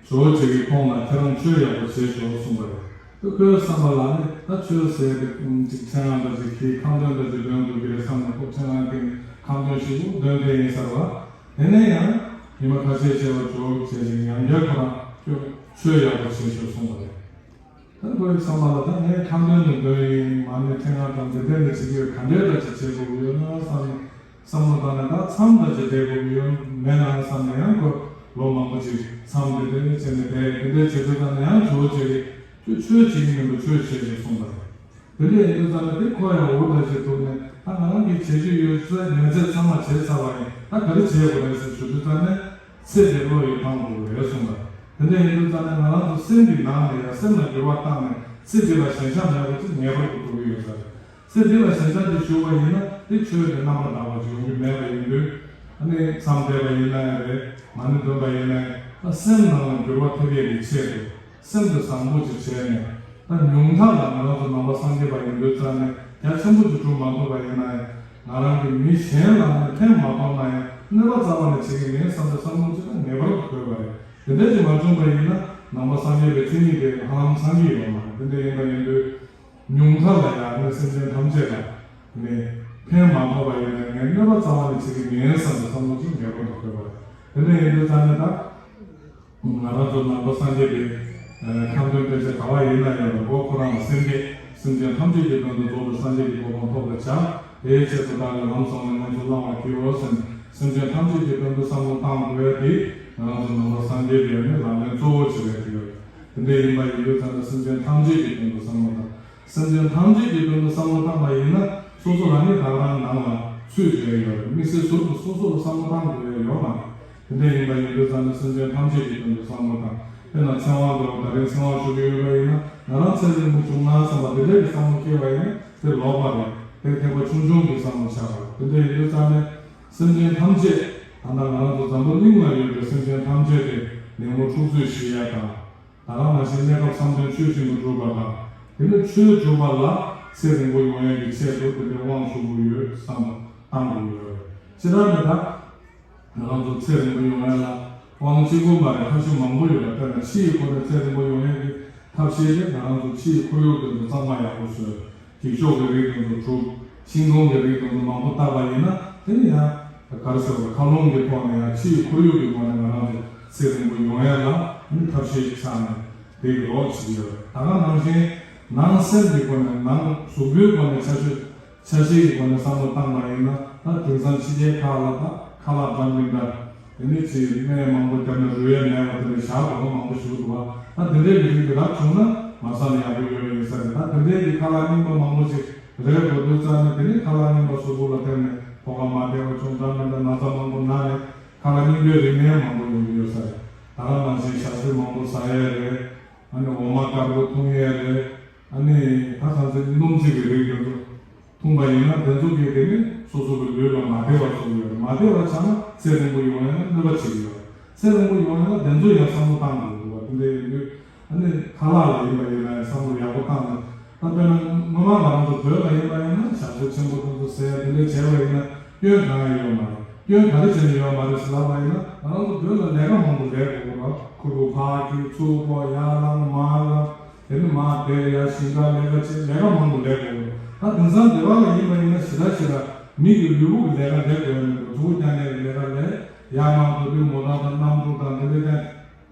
ཇོ་བོ་རྗེ་གིས་ཁོང་ལ་ཁྱེད་རང་ཆོས་ཡག་པོ་བྱེད་ཤོག་གསུངས་པ་རེད། དེ་ཁོའི་བསམ་པ་ལ་ནི་ད་ཆོས་ཟེར་དེ་ཅིག་མཚན་སྔགས་འདྲ་ཅིག་གིས་ཁ་འདོན་འདྲ་ཅིག་འདོན་དགོས་ཀྱི་རེད་བསམ་ནས། ཁོ་མཚན་སྔགས་ཀྱི་ཁ་འདོན་ཞིག་འདོན་བསྡད་ཡིན་ས་རེད་བ། དེ་ནས་ཡང་ཉི་མ་ཁ་ཤས་བྱས་པ་ཇོ་བོ་རྗེ་གིས་ཡང་བསྐྱར་ཁོ་རང་ཁྱོད་ཆོས་ཡག་པོ་བྱེད་ཤོག་གསུངས་པ་རེད། ད་ཁོའི་བསམ་པ་ལ་ད་ངས་ཁ་འདོན་དུ་འདོན་ཡིན། མ་ཎི་མཚན་སྔགས་དང་འདི་འདྲ་ནི་བྱེད་ཀྱི་ཡོད། ག་འདྲའི་འདྲ་ཅིག་བྱེད་དགོས་ཀྱི་ཡོད་ན་བསམ་ནས་བསམ་བློ་བཏང་ནས། ད་མཚམས་འདྲ་ཅིག་བསྡད་དགོས་ཀྱི་ཡོད་མེད་ན་བསམ་ནས། ཡང་ཁོ་ལོ་མང་པོ་ཅིག་མཚམས་འདི་འདྲ་བྱས་ནས་བསྡད། འདི་འདྲ་བྱེད་དུས་ཙང་ནས་ཡང་ཇོ་བོ་རྗེ་གིས་ཁྱོད་ཆོས་བྱེད་ཀྱི་མིན་འདུག་ཆོས་བྱེད་ཅེས་གསུངས་པ་རེད། དེ་འདྲ་ཡིན་དུས་ཙང་ནས་དེ་ཁོ་ཡང་འུར་འདྲ་ཞིག་འདུག་ནས། ད་ང་རང་གིས་བྱེད་རྒྱུ་ཡོད་ཚད་ངེས་ཚད་ཚང་མ་བྱས་ཚར་བ་ཡིན། ད་ག་རེ་བྱེད་དགོས་རེད་ཟེར་ཞུ་དུས་ཙང་ནས། ཚེ་འདི་བློ་ཡིས་ཐང་དུ་རེད་གསུངས་པ། དེ་འདྲ་ཡིན་དུས་ཙང་ནས་ང་རང་ཚོ་སེམས་ཀྱི་ནང་ནས་ཡང་སེམས་ལ་འགྱུར་བ་བཏང་ནས། ཚེ་འདི་ལ་ཞེན་ཆགས་མེད་པ་ཅིག་ངེས་པར་དུ་དགོས་ཀྱི་ཡོད་ས་རེད། ཚེ་འདི་ལ་ཞེན་ཆགས་ཅིག་ཞུགས་པ་ཡིན་ན་དེ་ཆོས་ཀྱི་རྣམ་པར་དག་པ་ཅིག་ཡོང་གི་མེད་པ་ཡིན་དུས། ཨ་ནི་མཚམས་བསྡད་པ་ཡིན་ན་ཡང་རེད། མ་ཎི་འདོན་པ་ཡིན་ན་ཡང་། ད་སེམས་ནང་ལ་འགྱུར་བ་ཐེབས་ཡས་ཀྱི་ཆེད་དུ། སེམས་དེ་བཟང་པོ་ཅིག་བྱས་ནས། ད་ཉུང་མཐའ་ལ་ང་རང་ཚོ་ནང་པ་སངས་རྒྱས་པ་ཡིན་དུས་ཙང་ནས་རྒྱ་ཆེན་པོ་ཅིག་སྒྲུབ་མ་ཐུབ་པ་ཡིན་ན་ཡང་། ང་རང་གིས་མི་གཞན་ལ་ནི་ཕན་མ་ཐོགས་ན་ཡང་གནོད་པ་རྩ་བ་ནས་བྱེད་ཀྱི་མེད་བསམ་པའི་བསམ་བློ་ཅིག་ད་ངེས་པར་དུ་དགོས་པ་རེད། དེ་འདྲ་ཅིག་མ་བྱུང་པ་ཡིན་ན་ནང་པ་སངས་རྒྱས་པའི་མཚན་ཉིད་དེ་ཧ་ལམ་ཚང་གི་ཡོད་མ་རེད། དེ་འདྲ་ཡིན་པ་ཡིན་དུས་ཉུང་མཐའ་ལ་ཡང་ནི་སེམས་ཅན་ཐམས་ཅད་ལ་ནི་ཕན་མ་ཐོགས་པ་ཡིན་ན་ངས་གནོད་པ་རྩ་བ་ནས་བྱེད་ཀྱི་མེད་བསམ་པའི་བསམ་བློ་ཅིག་ངེས་པར་དུ་དགོས་པ་རེད། དེ་འདྲ་ཡིན་དུས་ཙང་ནས་ད། ང་རང་ཚོ་ནང་པ་སངས་རྒྱས་པའི་ཁ་འདོན་དཔེ་ཆ་ག་བ་ཡིན་ན་ཡང་རུང་། ཁོ་རང་ལ་སེམས་བསྐྱེད། སེམས་ཅན་ཐམས་ཅད་ཀྱི་དོན་དུ་རྫོགས་པའི་སངས་རྒྱས་ཀྱི་གོ་འཕང་ཐོབ་པར་བྱ། དེའི་ཆེད་དུ་བདག་གིས་ལམ་བཟང་པོའི་ལམ་ཆེན་བླང་བར་བགྱིའོ་ཟེར་ནས། སེམས་ཅན་ཐམས་ཅད་ཀྱི་དོན་དུ་བསམ་བློ་བཏང་དགོས་ཡ་དེ་ང་རང་ཚོ་ནང་པ་སངས་རྒྱས་པའི་ནི་ལག་ལེན་གཙོ་བོ་ཅིག་རེད་འདུག་དེ་འདྲ་ཡིན་པ་ཡིན་དུས་ཙང་ནས་སེམས་ཅན་ཐམས་ཅད་ཀྱི་དོན་དུ་བསམ་བློ་བཏང་། སེམས་ཅན་ཐམས་ཅད་ཀྱི་དོན་དུ་བསམ་བློ་བཏང་པ་ཡིན་ན། སོ་སོ་ལ་ནི་ད་ག་རང་ནང་ལ་ཚུད་བསྡད་ཡོད་རེད། དམིགས་བསལ་ཟུར་དུ་སོ་སོ་ལ་བསམ་བློ་བཏང་དགོས་ཡ་ཡོད་མ་རེད། དེ་འདྲ་ཡིན་པ་ཡིན་དུས་ཙང་ནས་སེམས་ཅན་ཐམས་ཅད་ཀྱི་དོན་དུ་བསམ་བློ་བཏང་། དཔེར་ན་ཚེ་དབང་ལོ་ད་རིང་ཚེ་དབང་ཞུ་གི་ཡོད་པ་ཡིན་ན། ང་རང་ཚེ་རིང་པོ་བྱུང་ན་བསམ་པ་དེ་འདྲ་གི་བསམ་བློ་སྐྱེས་པ་ཡིན་ན་དེ་ལོག་པ་རེད། དེ་ཐེག་པ་ཆུང་ཆུང་གི་བསམ་བློ་ཆགས་པ་རེད། དེ་འདྲ་ཡིན་དུས་ཙང་ནས་སེམས་ཅན་ཐམས་ཅད། ད་ལྟ་ང་རང་ཚོ་འཛམ་བུ་གླིང་ལ་ཡོད་པའི་སེམས་ཅན་ཐམས་ཅད་དེ་ནད་མུག་འཁྲུག་རྩོད་ཞི་ཡ་དང་། ད་ག་ནང་བཞིན་གནས་སྐབས་བསམ་དོན་ཆོས་བཞིན་དུ་འགྲུབ་པ་དང་། དེ་ནས་ཆོས་སྒྲུབ་པ་ལ་ཚེ་རིང་པོ་ཡོང་ཡག་གི་ཆེད་དུ་དེ་འདྲའི་དབང་ཞུ་དགོས་ཡོད་བསམ་བཏང་དགོས་ཡོད་རེད། ཅི་ལྟར་ན་ད་ང་རང་ཚོ་ཚེ་རིང་པོ་ཡོང་ཡག་ལ་དབང་གཅིག་པུ་མ་རེད། ཐབས་ཤེས་མང་པོ་ཡོད་རེད། དཔེར་ན་ཕྱི་ཡི་སྒོ་ནས་ཚེ་རིང་པོ་ཡོང་ཡག་གི་ཐབས་ཤེས་དེ་ང་རང་ཚོ་ཕྱི་ཡི་ཁོར་ཡུག་དེ་ཚོ་གཙང་མ་ཡག་པོ་བཟོས། འགྱིག་ཤོག་གི་རིགས་དེ་ཚོ་བསྒྲུབ། ཤིང་སྡོང་གི་རིགས་དེ་ཚོ་མང་པོ་བཏབ་པ་ཡིན་ན། དེ་ནི་ཡང་ག་རེ་ཟེར་བ། མཁའ་རླུང་གི་ཐོག་ནས་ཡང་ཕྱིའི་ཁོར་ཡུག་གི་སྒོ་ནས་ང་རང་ཚོ་ཚེ་རིང་པོ་ཡོང་ཡ་ལ་ནི་ཐབས་ཤེས་ཆགས་ནས་དེ་གི་རོགས་བྱེད་ཀྱི་ཡོད་རེད། ད་ག་ནང་བཞིན་ནང་སེམས་ཀྱི་སྒོ་ནས། ནང་གཟུགས་པོའི་སྒོ་ནས་ཆ་ཤས། ཆ་ཤས་ཀྱི་སྒོ་ནས་བསམ་བློ་བཏང་པ་ཡིན་ན། ད་དེང་སང་ཕྱི་རྒྱལ་ཁག་ལ་ད་ཁ་ལག་འདྲ་མི་འདྲ། དེ་ནི་ཅིག་སྨན་མང་པོ་བརྒྱབ་ནས་རུལ་ཡ་མེད་པ་དེ་འདྲ་ཞག་དགོས་པ་མང་པོ་ཞིག་འདུག་བ། ད་དེ་འདྲའི་གི་རིགས་དེ་རག་བྱུང་ན་མ་བསམ་ཡག་པོ་ཡོད་ཡིན་ས་རེད། ད་དེ་འདྲའི་གི་ཁ་ལག་རྙིང་པ་མང་པོ་ཅིག་རེད་འགྲོ་དུས་ཙང་ནས། དེ་ནི་ཁ་ལག་རྙིང་པ་གཟུགས་པོ་ལ་ཐེབས་ནས་ཁོག་པ་མ་བདེ་བ་བྱུང་། འདྲ་མི་འདྲ་ན་ཚ་མང་པོ་ན་ནས་ཁ་ལག་རྙིང་པའི་རིགས་ནད་མང་པོ་ཡོང་གི་ཡོད་ས་རེད། ད་ག་ནང་བཞིན་ཞག་སྲོད་མང་པོ་ཟ་ཡས་རེད། ཨ་ནི་འོ་མ་དཀར་པོ་འཐུང་ཡས་རེད། ཨ་ནི་ད་གང་ཚེ་སྣུམ་བྱེད་ཀྱི་རིགས་དེ་ཚོ་འཐུང་པ་ཡིན་ན། དེ་ཚོ་གིས་དེ་ནི་སོ་སོ་གི་ལུས་ལ་མ་བདེ་བ་བཟོ་གི་ཡོད་རེད། མ་བདེ་བ་ཆགས་ན་ཚེ་རིང་པོ་ཡོང་ཡས་ལ་གནོད་པ་བྱེད་ཀྱི་ཡོད་རེད། ཚེ་རིང་པོ་ཡོང་ཡས་ལ་དེ་ཚོ་ཡང་བསམ་བློ་བཏང་དགོས་འདུག་བ། དེ་འདྲ་ཡིན་དུས་ཨ་ནི་ཁ་ལག་ལ་ཡིན་པ་ཡིན་ན་ཡང་བསམ་བློ་ཡག་པོ་བཏང་ནས། ད་དཔེར་ན་སྔོན་མ་ང་རང་ཚོ་བོད་ལ་ཡིན་པ་ཡིན་ན་ཞག་སྲོད་ཆེན་པོ་དེ་ཚོ་ཟས་དེ་འདྲ་བྱས་པ་ཡིན་ན་སྐྱོན་གང་ཡང་ཡོད་མ་རེད། སྐྱོན་ག་རེ་བྱས་ནས་ཡོད་མ་རེད་ཟེར་ལབ་པ་ཡིན་ན། ང་རང་ཚོ་བོད་ལ་ལས་ཀ་མང་པོ་ལས་དགོས་ཀྱི་རེད། ཁུར་པོ་ཕར་འཁྱེར། ཚུར་སྤོ། ཡར་ལངས། མར་ལངས། དེ་ནི་མར་བསྡད། ཡར་ཞིང་ཁར་ལས་ཀ་བྱེད། ལས་ཀ་མང་པོ་ལས་དགོས་ཀྱི་རེད། ད་དེང་སང་སྡེ་བ་ལ་ཡིན་པ་ཡིན་ན་ཞེ་དྲག་ཞེ་དྲག་མི་གི་ལུས་པོ་གི་ལས་ཀ་ལས་དགོས་ཡ་མི་འདུག་མཛུབ་གུ་རྒྱག་ཡས་ཀྱི་ལས་ཀ་ལས། ཡར་མར་འགྲོ་དུས་མོ་ཊ་དང་གནམ་གྲུ་དང་དེ་འདྲ་ཀྱང་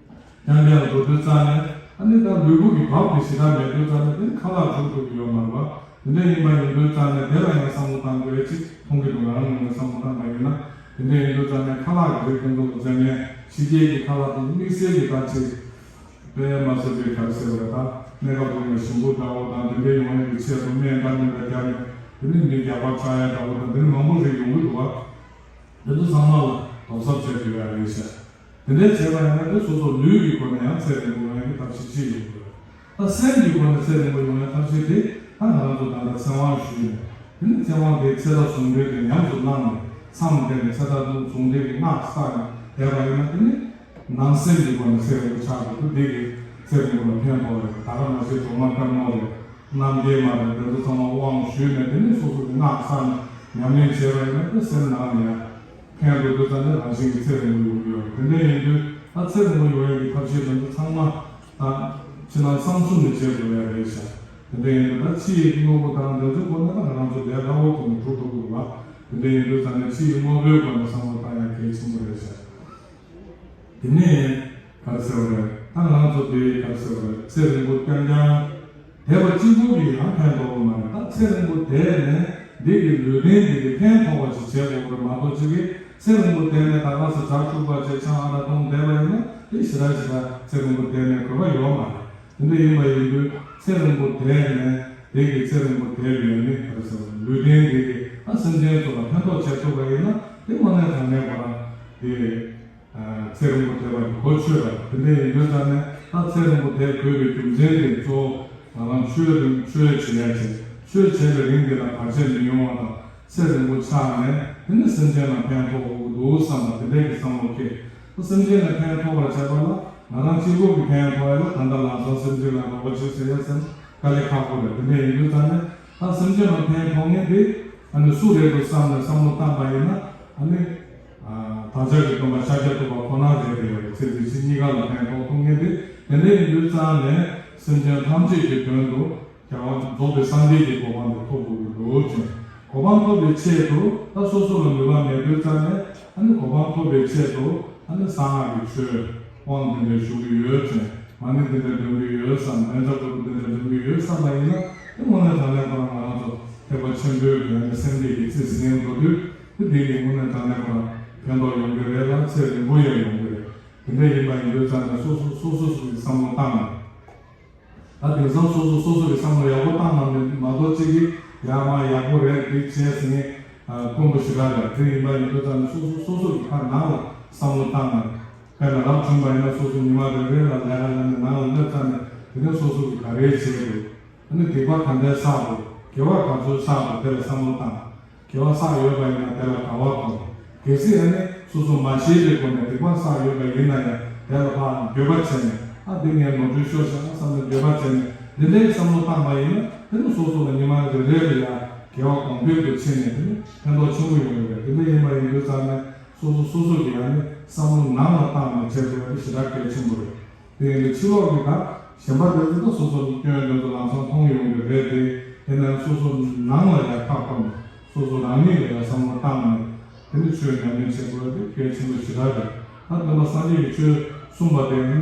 རྐྱང་རྐྱང་འགྲོ་དུས་ཙང་ནས། ཨ་ནི་ད་ལུས་པོ་གི་བབ་དེ་ཞེ་དྲག་མེད་དུས་ཙང་ནས། དེ་ནི་ཁ་ལག་འཇུ་ཐུབ་ཀྱི་ཡོད་མ་རེད་བ། དེ་འདྲ་ཡིན་པ་ཡིན་དུས་ཙང་ནས་དེ་ལ་ཡང་བསམ་བློ་བཏང་དགོས་ཅིག་མཐོང་གི་འདུག་ང་རང་ངོས་ནས་བསམ་བློ་བཏང་པ་ཡིན་ན། དེ་འདྲ་ཡིན་དུས་ཙང་ནས་ཁ་ལག་གི་རིགས་དེ་ཚོ་ལ་འཛེམ་ཡས། ཕྱི་རྒྱལ་གྱི་ཁ་ལག་དེ་དམིགས་བསལ་གྱི་ད་ཅིག་དཔེ་མ་སྲིད་པའི་ག་རེ་ཟེར་བ་རེད། ད་གནས་སྐབས་དེ་ནས་ཞིམ་པོ་འདྲ་བོ་དང་དེ་འདྲ་ཡོང་ཡས་ཀྱི་ཆེད་དུ་སྨན་འདྲ་མི་འདྲ་བརྒྱབ་ནས། དེ་ནས་མི་རྒྱགས་པ་ཆགས་ཡས་འདྲ་བོ་དང་དེ་འདྲ་མང་པོ་ཞིག་ཡོང་གི་འདུག་བ། དེ་ཚོ་ཚང་མ་ལ་དོགས་གཟབ་བྱས་ཡོད་ཡ་རེད་ཤག་དེ་འདྲའི་བྱས་པ་ཡིན་ན་དེ་སོ་སོ་ལུས་ཀྱི་སྒོ་ནས་ཡང་ཚེ་རིང་པོ་ཡོང་ཡག་གི་ཐབས་ཤེས་ཅིག་ཡོང་གི་རེད། ད་སེམས་ཀྱི་སྒོ་ནས་ཚེ་རིང་པོ་ཡོང་ཡག་ཐབས་ཤེས་དེ་ད་ང་རང་ཚོ་ད་ལྟ་ཚེ་དབང་ཞུས་ནས། དེ་ནི་ཚེ་དབང་དེའི་ཚེ་རབས་ཟུང་འབྲེལ་དེ་ཉམས་སུ་བླངས་ནས། མཚམས་དེ་ནས་ཚེ་མཐའ་ལུགས་ཟུང་འབྲེལ་གྱི་སྔགས་བསགས་ནས་བསྡད་པ་ཡིན་ན། དེ་ནི་ནང་སེམས་ཀྱི་སྒོ་ནས་ཚེ་རིང་པོ་ཆགས་འགྲོ་དུས། འདི་གིས་ཚེ་རིང་པོ་ལ་ཕན་ཐོགས་རེད། ད་ག་ནང་བཞིན་སྒྲོལ་མ་དཀར་མོ་རེད། རྣམ་རྒྱལ་མ་རེད། འདི་ཚོ་ཚང་མ་དབང་ཞུས་ནས། དེ་ནས་སོ་སོ་གི་སྔགས་བསགས་ནས་ཉམས་ལེན་བྱས་པ་ཡིན་ན། དེ་སེམས་ནང་ནས་ཡང་ཕན་འགྲོ་དུས་ཙམ་ནས་རང་བཞིན་གྱིས་ཚེ་རིང་པོ་ཡོང་གི་ཡོད་རེད། དེ་འདྲ་ཡིན་དུས་ད་ཚེ་རིང་པོ་ཡོང་ཡག་གི་ཐབས་ཤེས་དེ་ཚོ་ཚང་མ་ད་ཕྱི་ནང་གསང་གསུམ་ནས་བྱེད་དགོས་ཡ་རེད་ཤག་དེ་འདྲ་ཡིན་དུས་ད་ཕྱི་ཡི་དངོས་པོ་དང་དེ་ཚོའི་སྒོ་ནས་ད་ང་རང་ཚོ་ལས་སླ་བོ་ཐོག་ནས་སྒྲུབ་ཐུབ་ཀྱི་རེད་པ། དེ་འདྲ་ཡིན་དུས་ཙམ་ནས་ཕྱི་ཡི་དངོས་པོའི་སྒོ་ནས་བསམ་བློ་བཏང་ཡ་གལ་ཆེན་པོ་རེད་ཤག་དེ་ནས་ག་རེ་ཟེར་བ་རེད། ད་ང་ཚོ་དེ་ག་རེ་ཟེར་བ་རེད། ཚེ་རིང་པོ་རྐྱང་རྐྱང་བསྡད་པ་གཅིག་པུ་གིས་ཡང་ཕན་ཐོགས་པ་མ་རེད། ད་ཚེ་རིང་པོ་བསྡད་ནས་འདི་གི་ལུས་རྟེན་འདི་གི་ཕན་ཐོགས་པ་ཞིག་བྱེད་དགོས་པ་རེད་མ་གཏོགས། གཅིག་གིས་ཚེ་རིང་པོ་བསྡད་ནས་ད་ག་ས་ཇ་འཁྲུགས་པ་བྱས་ཆང་ཨ་རག་འཐུང་བསྡད་པ་ཡིན་ན། དེ་ཞེ་དྲག་ཞེ་དྲག་ཚེ་རིང་པོ་བསྡད་ནས་དགོས་པ་ཡོད་མ་རེད། དེ་འདྲ་ཡིན་པ་ཡིན་དུས་ཚེ་རིང་པོ་བསྡད་ནས་འདི་གི་ཚེ་རིང་པོ་བསྡད་པའི་ནི་ག་རེ་ཟེར་བ་རེད། ལུས་རྟེན་འདི་གི་ད་སེམས་ཅན་ཚོ་ལ་ཕན་ཐོགས་བྱེད་ཐུབ་པ་ཡིན་ན། དེ་དངོས་གནས་དྲང་གནས་ཁོ་རང་དེ། ཚེ་རིང་པོ་བསྡད་པ་གི་གོ་ཆོད་པ་རེད། དེ་འདྲ་ཡིན་དུས་ཙམ་ནས་ད་ཚེ་རིང་པོ་བསྡད་དགོས་པའི་རྒྱུ་མཚན་དེ་གཙོ་བོ་ང་རང་ཆོས་རིང་ཆོས་བྱེད་ཡ་བྱེད། ཆོས་བྱེད་པའི་རིང་དེ་ལ་བར་ཆད་མི་ཡོང་བ་དང་། ཚེ་རིང་པོ་ཆགས་ནས་དེ་ནས་སེམས་ཅན་ལ་ཕན་ཐོགས་དགོས་ཀྱི་འདུག་བསམ་པ་དེ་འདྲའི་གི་བསམ་བློ་སྐྱེ། ད་སེམས་ཅན་ལ་ཕན་ཐོགས་པར་བྱེད་པ་ལ་ང་རང་གཅིག་པོ་གི་ཕན་ཐོགས་ཡ་ལ། ད་ལྟ་ལམ་སང་སེམས་ཅན་ལ་རོགས་པ་བྱེད་ཟེར་ཡ་སེམས་དཀའ་ལས་ཁག་པོ་རེད། དེ་འདྲ་ཡིན་དུས་ཙམ་ནས་ད་སེམས་ཅན་ལ་ཕན་ཐོགས་མཁན་དེ་ཨ་ནི་སུ་རེད་འདུག་བསམ་ནས་བསམ་བློ་བཏང་པ་ཡིན་ན། ཨ་ནི། བདག་ཅག་གི་སྟོན་པ་ཤཱཀྱ་ཐུབ་པ་ཁོ་ན་རེད་དེ། ཚེ་འདི་ཕྱི་གཉིས་ཀ་ལ་ཕན་ཐོགས་ཐུབ་མཁན་དེ། དེ་འདྲ་ཡིན་དུས་ཙམ་ནས་སེམས་ཅན་ཐམས་ཅད་ཀྱི་དོན་དུ་རྒྱལ་བ་རྫོགས་པའི་སངས་རྒྱས་ཀྱི་གོ་འཕང་དེ་ཐོབ་དགོས་ཀྱི་འདུག་ཅེས། གོ་འཕང་ཐོབ་པའི་ཆེད་དུ་ད་སོ་སོ་ལ་ནུས་པ་མེད་དུས་ཙམ་ནས། ཨ་ནི་གོ་འཕང་ཐོབ་པའི་ཆེད་དུ་ཨ་ནི་གསང་སྔགས་ཀྱི་ཆོས་དབང་དེ་འདྲ་ཞུ་གི་ཡོད་ཅེས། མ་ཎི་དེ་འདྲ་འདོན་གི་ཡོད་བསམ། མན་ཇ་ཀུ་རུ་དེ་འདྲ་འདོན་གི་ཡོད་བསམ་པ་ཡིན་ན། དེ་དངོས་གནས་དྲང་གནས་ཁོ་རང་ང་རང་ཚོ་ཐེག་པ་ཆེན་པོའི་གི་ཨ་ནི་སེམས་བསྐྱེད་ཀྱི་རྩིས་ཟིན་འགྲོ་དུས། དེ་དེ་ནི་དངོས་གནས་དྲང་གནས་ཁོ་རང་ཕན་ཐོགས་ཡོང་གི་རེད་ལ། ཚེ་རིང་པོ་ཡང་ཡོང་གི་རེད། དེ་འདྲ་ཡིན་པ་ཡིན་དུས་ཙམ་ནས་སོ་སོ་སོ་སོ་སོ་གི་བསམ་བློ་བཏང་ནས། ད་དེང་སང་སོ་སོ་སོ་སོ་གི་བསམ་བློ་ཡག་པོ་བཏང་ན་མི་མ་གཏོགས། གཅིག་གིས་ཡ་མ་ཡག་པོ་རེད་འགྲིག་བྱས་ཟེར་མཁན་དཀོན་པོ་ཞེ་དྲག་རེད། དེ་ཡིན་པ་ཡིན་དུས་ཙམ་ནས་སོ་སོ་སོ་སོ་གི་ཁ་ནང་ལ་བསམ་བློ་བཏང་ནས། དཔེར་ན་རབ་བྱུང་བ་ཡིན་ན་སོ་སོ་ཉི་མ་རེ་རེ་ལ་ལས་ཀ་ལས་ནས་ནང་ལ་སླེབས་ཙམ་ནས། དེ་ནས་སོ་སོ་གི་ག་རེ་བྱས་འདུག་ཨ་ནི་སྡིག་པ་ག་འདྲས་བསགས་འདུག་དགེ་བ་ག་ཚོད་བསགས་འདུག་དེ་ལ་བསམ་བློ་བཏང་། དགེ་བ་བསགས་ཡོད་པ་ཡིན་ན་དེ་ལ་དགའ་བ་སྒོམ། གལ་སྲིད་ཨ་ནི་སོ་སོ་མ་ཤེས་པའི་སྒོ་ནས་སྡིག་པ་བསགས་ཡོད་པ་ཡིན་ན་ཡང་། དེ་ལ་ཕར་འགྱོད་པ་བྱས་ནས། ཨ་འདི་ངས་ནོར་འཁྲུལ་ཤོར་ཤག་བསམ་ནས་འགྱོད་པ་བྱས་ནས། འདི་འདྲའི་བསམ་བློ་བཏང་བ་ཡིན་ན། དེ་ནི་སོ་སོ་ལ་ཉི་མ་རེ་རེ་ལ་ཡང་དགེ་བ་གོང་འཕེལ་དུ་ཕྱིན་ནས། དེ་ནི་ཕན་ཐོགས་ཆེན་པོ་ཡོང་གི་རེད། དེ་འདྲ་ཡིན་པ་ཡིན་དུས་ཙམ་ནས་སོ་སོ་སོ་སོ་གིས་ཨ་ནི་བསམ་བློ་ནང་ལ་བཏང་ནས་བྱེད་དགོས་པ་དེ་ཞེ་དྲག་གལ་ཆེན་པོ་རེད། དེ་ཡིན་དུས་ཕྱི་ལོགས་ཀྱི་ད་གཞན་པ་དེ་ཚོ་ད་སོ་སོ་སྐྱོན་དེ་ཚོ་ལམ་སང་མཐོང་ཡོང་གི་རེད་དེ། དེ་ནས་སོ་སོ་ནང་ལ་ཡང་ཁ་སྐོམ། སོ་སོ་རང་ཉིད་ལ་ཡང་བསམ་བློ་བཏང་ནས། དེ་ནི་ཆོས་ཉམས་ལེན་བྱེད་དགོས་པ་དེ་གལ་ཆེན་པོ་ཞེ་དྲག་རེད། ད་སྟོན་པ་སངས་རྒྱས་ཀྱི་ཆོས་གསུངས་པ་དེ་ནི་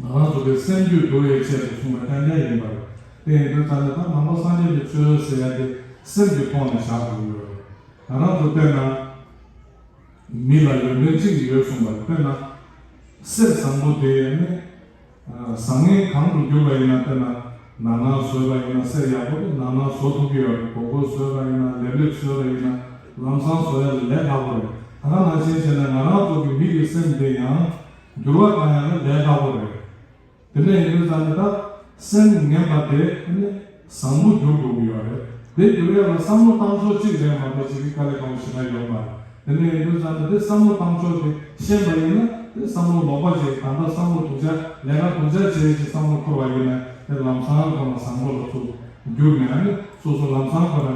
ང་རང་ཚོ་གི་སེམས་རྒྱུད་འགྲོ་བའི་ཆེད་དུ་གསུངས་པ་རྐྱང་རྐྱང་ཡིན་པ་རེད། དེ་ཡིན་དུས་ཙམ་ནས་ད་ནང་པ་སངས་རྒྱས་ཀྱི་ཆོས་ཟེར་ཡ་དེ་སེམས་ཀྱི་ཐོག་ནས་བཞག་དགོས་ཀྱི་ཡོད་རེད། ང་རང་ཚོ་དཔེར་ན། མི་ལ་ཡོན་ཏན་གཅིག་ཡོད་གསུངས་པ་རེད། དཔེར་ན། གསེར་བཟང་པོ་དེ་ནི། ཨ། བཟང་ངན་གང་དུ་གྱུར་པ་ཡིན་ན། དཔེར་ན། ནར་ནར་བཟོས་པ་ཡིན་ན་གསེར་ཡག་པོ་དེ་ནར་ནར་བཟོ་ཐུབ་ཀྱི་ཡོད་རེད། སྒོར་སྒོར་བཟོས་པ་ཡིན་ན། ལེབ་ལེབ་བཟོས་པ་ཡིན་ན། ལམ་སང་བཟོ་ཡ་ལས་སླ་པོ་རེད། ད་ག་ནང་བཞིན་བྱས་ན་ང་རང་ཚོ་གི་མི་གི་སེམས་དེ་ཡང་འགྱུར་བ་གཏང་ཡ་ལ་ལས་སླ་པོ་རེད། དེ་འདྲ་ཡིན་དུས་ཙམ་ནས་ད་སེམས་ངན་པ་དེ་ནི་བཟང་པོ་འགྱུར་དགོས་ཀྱི་ཡོད་རེད། དེ་འགྱུར་ཡ་ལ་བསམ་བློ་བཏང་ཕྱོགས་གཅིག་རེད་མ་གཏོགས་ཅིག་གི་དཀའ་ལས་ཁག་པོ་ཞེ་དྲག་ཡོད་མ་རེད། དེ་འདྲ་ཡིན་དུས་ཙམ་ནས་དེ་བསམ་བློ་བཏང་ཕྱོགས་དེ་ཤེས་པ་ཡིན་ན། དེ་བསམ་བློ་ལོག་པ་ཅིག་ད་ལྟ་བསམ་བློ་སྡུག་ཅག་ལས་ཀ་སྡུག་ཅག་བྱེད་ཅིག་བསམ་བློ་འཁོར་བ་ཡིན་ན། དེ་ལམ་སང་ཁོ་ན་བཟང་པོ་ལ་ཚུར་འགྱུར་ནས། ཨ་ནི་སོ་སོ་ལམ་སང་ཁོ་ན་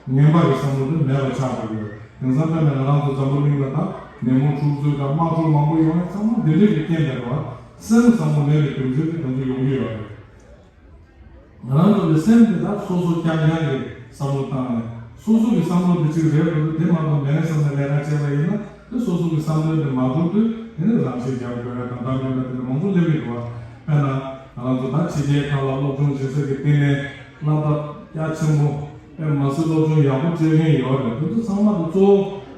ངན་པ་གི་བསམ་བློ་དེ་མེད་པ་ཆགས་འགྲོ་གི་ཡོད། དེང་སང་དཔེར་ན་ང་རང་ཚོ་འཛམ་བུ་གླིང་ལ་ད་ནད་མུག་འཁྲུག་རྩོད་དང་དམག་འཁྲུག་མང་པོ་ཡོང་ཡ་ཚང་མ་འདི་འདྲ་གི་རྐྱེན་རེད་བ། སེམས་བཟང་པོ་མེད་པའི་རྒྱུ་མཚན་དེ་དེ་ཚོ་ཡོང་གི་ཡོད་རེད། ང་རང་ཚོ་གི་སེམས་དེ་ད་སོ་སོ་རྐྱང་རྐྱང་གི་བསམ་བློ་བཏང་ནས། སོ་སོ་གི་བསམ་བློ་དེ་གཅིག་རེད་འགྲོ་དུས། དེ་མ་གཏོགས་མེད་བསམ་ནས་ལས་ཀ་བྱས་པ་ཡིན་ན། དེ་སོ་སོ་གི་བསམ་བློ་དེ་མ་འགྲུབ་དུས། དེ་ནི་རང་ཤི་རྒྱག་དགོས་ཡ་དང་། ད་མིན་ན་དེ་འདྲ་མང་པོ་སླེབས་ཀྱི་འདུག་བ། དཔེར་ན། ང་རང་ཚོ་ད་ཕྱི་རྒྱལ་ཁག་ལ་སློབ་སྦྱོང་བྱེད་ས་གི་སྟེང་ནས་སློབ་གྲྭ་རྒྱ་ཆེན་པོ། དཔེར་མ་སྲིད་སློབ་སྦྱོང་ཡག་པོ་བྱེད་མཁན་ཡོད་རེད། དེ་ཚོ་ཚང་མ་དེ་གཙོ་བོ་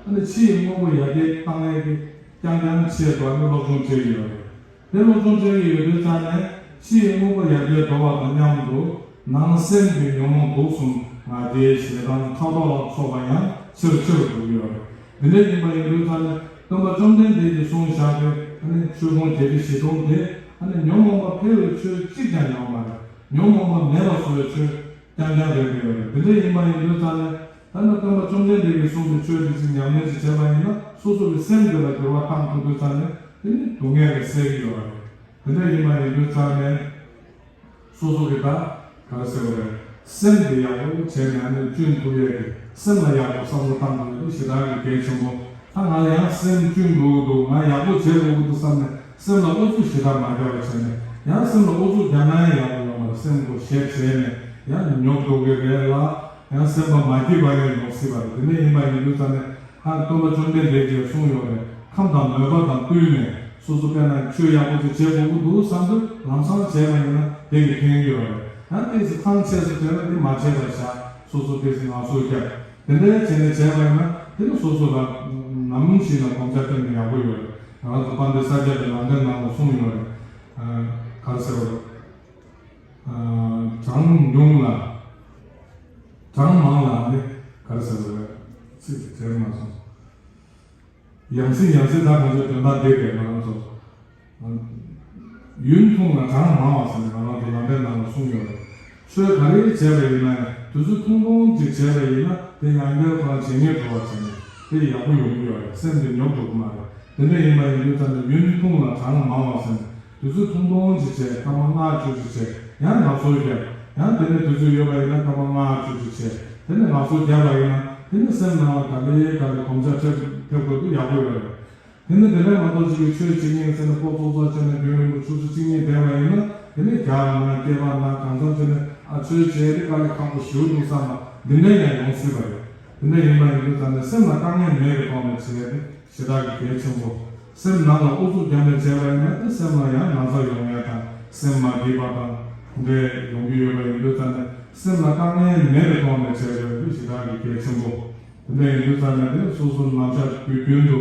ཨ་ནི་ཕྱི་ཡི་དངོས་པོ་ཡར་རྒྱས་བཏང་ཡས་ཀྱི་རྐྱང་རྐྱང་ཆེད་དུ་ཨ་ནི་སློབ་སྦྱོང་བྱེད་ཀྱི་ཡོད་རེད། དེ་སློབ་སྦྱོང་བྱེད་ཀྱི་ཡོད་དུས་ཙང་ནས་ཕྱི་ཡི་དངོས་པོ་ཡར་རྒྱས་འགྲོ་བ་དང་མཉམ་དུ། ནང་སེམས་ཀྱི་ཉོན་མོངས་དུག་གསུམ་ང་རྒྱལ་ཞེ་སྡང་ཕྲག་དོག་ལ་སོགས་པ་ཡང་ཆེ་རུ་ཆེ་རུ་འགྲོ་གི་ཡོད་རེད། འདི་འདྲ་ཡིན་པ་ཡིན་དུས་ཙང་ནས་སྟོན་པ་བཅོམ་ལྡན་འདས་ཀྱིས་གསུངས་བཞག་པའི་ཨ་ནི་ཆོས་ཕུང་བརྒྱད་ཁྲི་བཞི་སྟོང་དེ་ཨ་ནི་ཉོན་མོངས་པ་འཕེལ་བའི་ཆོས་གཅིག་ཀྱང་ཡོད་མ་རེད། ཉོན་མོངས་པ་མེད་པ་བཟོ་བའི་ཆོས་རྐྱང་རྐྱང་རེད་འདུག་ཡོད་རེད། འདི་འདྲ་ཡིན་པ་ཡིན་དུས་ཙང་ནས་ ད་ནི་སྟོན་པ་བཅོམ་ལྡན་འདས་ཀྱིས་གསུངས་པའི་ཆོས་འདི་ཚོ་ཉམས་ལེན་ཅིག་བྱས་པ་ཡིན་ན། སོ་སོ་གི་སེམས་འདི་ལ་འགྱུར་བ་བཏང་ཐུབ་དུས་ཙང་ནས། དེ་ནི་སྡུག་བསྔལ་གྱིས་སེལ་གྱི་ཡོད་རེད། དེ་འདྲ་ཡིན་པ་ཡིན་དུས་ཙང་ནས། སོ་སོ་གི་ད་ག་རེ་ཟེར་བ་རེད། སེམས་དེ་ཡག་པོ་བྱས་ནས་ཨ་ནི་བསྐྲུན་ཐུབ་ཡས་ཀྱི། སེམས་ལ་ཡག་པོ་བསམ་བློ་བཏང་དགོས་ཡས་དེ་ཞེ་དྲག་གི་གལ་ཆེན་པོ། ད་ང་ཡང་སེམས་བསྐྲུན་དགོས་ཀྱི་འདུག་ང་ཡག་པོ་བྱེད་དགོས་ཀྱི་འདུག་བསམ་ནས་སེམས་ལ་ཨུ་ཚུགས་ཞེ་དྲག་མ་རྒྱག་པ་བྱས་ནས། ཡང་སེམས་ལ་ཨུ་ཚུགས་རྒྱག་ན་ཡང་ཡག་པོ་ཡོད་མ་རེད། སེམས་ཁོ་ཞེད་བྱས་ནས་ཡང་ཉོབ་འགྲོ་གི་རེད་ལ། ཡང་སེམས་པ་མ་སྐྱིད་པ་ཡང་ཡོང་སྲིད་པ་རེད། དེ་འདྲ་ཡིན་པ་ཡིན་དུས་ཙང་ནས། ད་སྟོན་པ་བཅོམ་ལྡན་འདས་ཀྱིས་གསུངས་ཡོད་རེད། ཁམས་དང་མོས་པ་དང་བསྟུན་ནས་སོ་སོ་དཔེར་ན་ཆོས་ཡག་པོ་ཅིག་བྱེད་དགོས་ཀྱི་འདུག་བསམ་དུས་ལམ་སང་བྱས་པ་ཡིན་ན་དེ་གིས་ཕན་གྱི་ཡོད་རེད། ཡང་ཏོག་ཙམ་ཐང་ཆད་སོང་བྱས་ན་དེ་མ་བྱས་པར་བཞག་སོ་སོ་ཏོག་ཙམ་ངལ་གསོ་རྒྱབ། དེ་འདྲའི་བྱས་ནས་བྱས་པ་ཡིན་ན་དེ་ནི་སོ་སོ་ལ་ནམ་ཞིག་ན་གོམས་ཆ་སྤྲད་ན་ཡག་པོ་ཡོད་རེད། ང་རང་ཚོ་དཔལ་ལྡན་ས་སྐྱ་པའི་ལམ་སྟོན་ནང་ལ་གསུངས་ཡོད་རེད། ཨ། ག་རེ་ཟེར་བ་རེད། ཨ། གྲངས་ཉུང་ལ། གྲངས་མང་ལ་ནི་ག་རེ་ཟེར་བ་རེད། ཚིག་དེ་དྲན་མ་སོང་། ཡང་སྲིད་ཡང་སྲིད་ད་གང་ཚོ་དོན་དག་འདི་རེད། ང་རང་ཚོ་ཡུན་ཐུང་ལ་གྲངས་མང་བ་ཟེར་ནས་ང་རང་ཚོ་ལམ་སྟོན་ནང་ལ་གསུངས་ཡོད་རེད། ཆོས་ག་རེ་བྱས་པ་ཡིན་ན་ཡང་དུས་ཚོད་ཐུང་ཐུང་ཅིག་བྱས་པ་ཡིན་ན་དེ་ཡང་བསྐྱར་ཁོ་རང་བྱེད་ངེས་འགྲོ་བ་བྱས་ནས་དེ་ཡག་པོ་ཡོང་གི་ཡོད་རེད། སེམས་དེ་ཉོབ་འགྲོ་གི་མ་རེད། དེ་འདྲ་ཡིན་པ་ཡིན་དུས་ཙམ་ནས་ཡུན་ཐུང་ལ་གྲངས་མང་བ་ཟེར་ནས་དུས་ཚོད་ཐུང་ཐུང་ཅིག་བྱས། སྐར་མ་ལྔ་བཅུ་ཅིག་བྱས། ཡང་ངལ་གསོ་བརྒྱབ། ཡང་དེ་ནས་དུས་ཚོད་ཡོད་པ་ཡིན་ན་སྐར་མ་ལྔ་བཅུ་ཅིག་བྱས། དེ་ནས་ངལ་གསོ་བརྒྱབ་པ་ཡིན་ན་དེ་ནས་སེམས་ནང་ལ་ག་ལེ་ག་ལེ་གོམས་ཆ་ཐེབས་ཐེབས་དགོས་དུས་ཡག་པོ་ཡོད་རེད། དེ་ནས་དེ་ནས་མ་གཏོགས་ཅིག་གིས་ཆོས་བྱེད་ཉིན་ཟེར་ནས་ཕོ་ཚོགས་གཙོ་བྱས་ནས་རྒྱུན་རིང་པོ་ཆུ་ཚོད་གཅིག་གཉིས་བསྡད་པ་ཡིན་ན་དེ་ནས་རྒྱགས་ན་སྐེད་པ་ན་གང་འཚམ་བྱས་ནས། ཨ། ཆོས་བྱས་དེ་དཀའ་ལས་ཁག་པོ་ཞེ་པོ་འདུག་བསམ་པ་འདི་འདྲ་ཡང་ཡོང་སྲིད་པ་རེད། དེ་འདྲ་ཡིན་པ་ཡིན་དུས་ཙམ་ནས་སེམས་ལ་དཀའ་ངལ་མེད་པའི་ཐོག་ནས་བྱས་ཏེ་ཞེ་དྲག་གི་གལ་ཆེན་པོ། སེམས་ནང་ལ་ཨུ་ཚུགས་རྒྱབ་ནས་བྱས་པ་ཡིན་ན་དེ་སེམས་ལ་ཡང་ན་ཚ་ཡོང་ཡས་དང་སེམས་མ་སྐྱིད་པ་དང་དེ་འདྲ་ཡོང་གི་ཡོད་པ་ཡིན་དུས་ཙམ་ནས་སེམས་ལ་དཀའ་ངལ་མེད་པའི་ཐོག་ནས་བྱས་དགོས་དེ་ཞེ་དྲག་གི་གལ་ཆེན་པོ། དེ་འདྲ་ཡིན་དུས་ཙམ་ནས་དེ་སོ་སོ་ནམ་ཞག་དུས་རྒྱུན་དུ་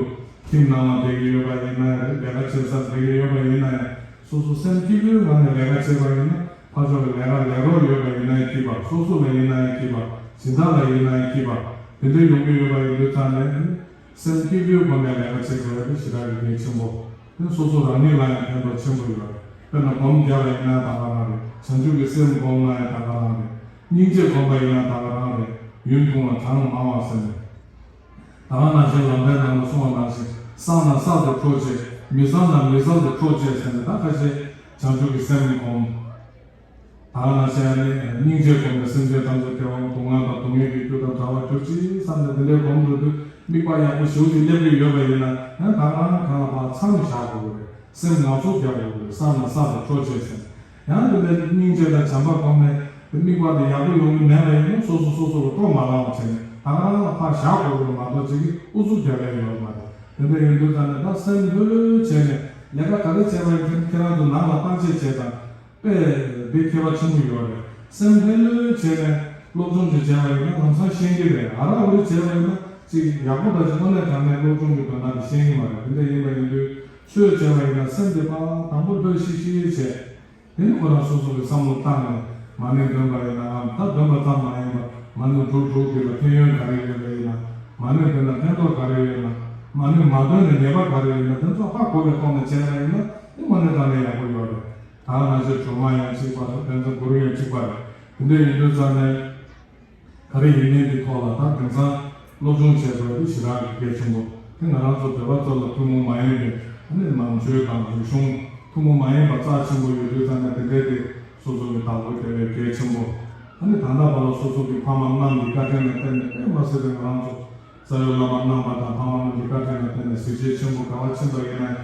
ཁྱིམ་ནང་ལ་བསྡད་ཀྱི་ཡོད་པ་ཡིན་ན་ཡང་རེད། ལས་ཀ་བྱེད་སར་བསྡད་ཀྱི་ཡོད་པ་ཡིན་ན་ཡང་། སོ་སོ་སེམས་སྐྱིད་པོའི་ངང་ནས་ལས་ཀ་བྱེད་པ་ཡིན་ན། ཕར་ཕྱོགས་ལ་ལས་ཀ་ལས་རོགས་ཡོད་པ་ཡིན་ན་ཡང་སྐྱིད་པ། སོ་སོ་ལ་ཡིན་ན་ཡང་སྐྱིད་པ། སྦྱིན་བདག་ལ་ཡིན་ན་ཡང་སྐྱིད་པ། དེ་འདྲ་ཡོང་གི་ཡོད་པ་ཡིན་དུས་ཙམ་ནས་སེམས་སྐྱིད་པོའི་སྒོ་ནས་ལས་ཀ་བྱེད་དགོས་ཡ་དེ་ཞེ་དྲག་གི་གལ་ཆེན་པོ། དེ་སོ་སོ་རང་ཉིད་ལ་ཡང་ཕན་ཐོགས་ཆེན་པོ་ཡོད་རེད། དཔེར་ན་སྒོམ་རྒྱག་པ་ཡིན་ན་ད་ག་རང་རེད། བྱང་ཆུབ་ཀྱི་སེམས་སྒོམ་ན་ཡང་ད་ག་རང་རེད། སྙིང་རྗེ་སྒོམ་པ་ཡིན་ན་ད་ག་རང་རེད། ཡུན་ཐུང་བ་གྲངས་མང་བ་ཟེར་ནས། ད་ག་ནང་བཞིན་ལམ་སྟོན་ནང་ལ་གསུངས་པ་ནང་བཞིན་བསམ་ན་བསམ་དེ་འཕྲོ་བཅད། མི་བསམ་ན་མི་བསམ་དེ་འཕྲོ་བཅད་ཟེར་ནས་ད་ཁ་ཤས་བྱང་ཆུབ་ཀྱི་སེམས་སྒོམ། ད་ག་ནང་བཞིན་ནི་སྙིང་རྗེ་སྒོམ་ནས་སེམས་ཅན་ཐམས་ཅད་བདེ་བའམ་སྡུག་བསྔལ་དང་སྡུག་བསྔལ་གྱི་རྒྱུ་དང་བྲལ་བར་གྱུར་ཅིག་བསམ་ནས་འདི་འདྲའི་སྒོམ་འགྲོ་དུས་དམིགས་པ་ཡག་པོ་ཞེ་པོ་ཅིག་སླེབས་ཀྱི་ཡོད་པ་ཡིན་ན་ཡང་ད་ག་རང་གང་ལ་ཕར་མཚམས་བཞག་དགོས་ཀྱི་རེད། སེམས་ངལ་གསོ་རྒྱག་དགོས་ཀྱི་རེད། བསམ་ན་བསམ་དེ་འཕྲོ་བཅད་ཟེར། ཡང་དེ་ལས་སྙིང་རྗེ་དང་བྱམས་པ་སྒོམ་ནས་དེ་དམིགས་པ་དེ་ཡག་པོ་ཡོང་གི་མེད་པ་ཡིན་ན་སོ་སོ་སོ་སོ་ལ་སྤྲོ་མ་ལངས་པ་བྱས་ནས་ད་ག་རང་ལ་ཕར་བཞག་དགོས་ཀྱི་རེད་མ་གཏོགས་ཅིག་གིས་ཨུ་ཚུགས་རྒྱག་ཡ་ཡོད་མ་རེད། དེ་འདྲ་ཡིན་དུས་ཙམ་ནས་ད་སེམས་ལྷོད་ལྷོད་བྱས་ནས་ལས་ཀ་ག་རེ་བྱས་པ་ཡིན་ཁྱེད་ཁྱེད་རང་ཚོ་ནང་ལ་བརྟག་དཔྱད་བྱས་དང་། དཔེ་འདི་མཁས་པ་ཆེན་པོ་ཡོད་རེད། སེམས་ལྷོད་ལྷོད་བྱས་ནས་སློབ་སྦྱོང་ཅིག་བྱས་པ་ཡིན་ན་ལམ་སང་ཤེས་ཀྱི་རེད། ཨ་རག་ཨུ་རི་བྱས་པ་ཡིན་ན་ཅིག་ཡག་པོ་འདྲ་ཞིག་དངོས་གནས་དྲང་གནས་སློབ་སྦྱོང་གི་དོན་དག་དེ་ཤེས་ཀྱི་མ་རེད། དེ་འདྲ་ཡིན་པ་ཡིན་དུས་ཆོས་བྱས་པ་ཡིན་ན་སེམས་དེ་ཕར་དང་པོ་ལྷོད་ཤིག་ཤིག་བྱས། དེ་ནས་ཁོ་རང་སོ་སོ་གི་བསམ་བློ་བཏང་ནས་མ་ཎི་འདོན་པ་ཡིན་ནའང་ད་འདོན་པ་ཙམ་མ་ཡིན་པར་མ་ཎི་སྒྲུག་སྒྲུག་དེ་ལ་ཕན་ཡོན་ག་རེ་ཡོད་པ་ཡིན་ན། མ་ཎི་འདོན་ན་ཕན་ཐོགས་ག་རེ་ཡོད་ན། མ་ཎི་མ་འདོན་ན་ཉེས་པ་ག་རེ་ཡོད་ན། དེ་ཚོ་ཧ་གོ་བའི་ཐོག་ནས་བྱས་པ་ཡིན་ན་དེ་དངོས་གནས་དྲང་གནས་ཡག་པོ་ཡོད་རེད། ད་ང་ཚོའི་སྒྲོལ་མ་ཡང་གཅིག་པ་རེད། དཔལ་མཚོ་གུ་རུ་ཡང་གཅིག་པ་རེད། དེ་འདྲ་ཡིན་དུས་ཙམ་ནས་ག་རེ་ཡིན་མིན་གྱི་ཐོག་ལ་ད་དེང་སང་སློབ་སྦྱོང་བྱས་པ་དེ་ཞེ་དྲག་གི་གལ་ཆེན་པོ། དེ་ང་རང་ཚོ་བོད་པ་ཚོ་ལ་ཐུན་མོང་མ་ཡིན་པའི་ཨ་ནི་ནང་ཆོས་དང་རིག་གཞུང་ཐུན་མོང་མ་ཡིན་པ་རྩ་ཆེན་པོ་ཡོད་དུས་ཙམ་ནས་དེ་འདྲའི་དེ་སོ་སོ་གི་བདག་པོ་དེ་བས་གལ་ཆེན་པོ། ཨ་ནི་ད་ལྟ་བར་ལ་སོ་སོ་གི་ཕ་མ་རྣམས་ཀྱི་བཀའ་དྲིན་ལ་བརྟེན་ནས་དཔེ་མ་སྲིད་པའི་ང་རང་ཚོ་རྩ་བའི་བླ་མ་རྣམ་པ་དང་ཕ་མ་རྣམས་ཀྱི་བཀའ་དྲིན་ལ་བརྟེན་ནས་གཟི་བརྗིད་ཆེན་པོ་ག་བ་ཕྱིན་པ་ཡིན་ན་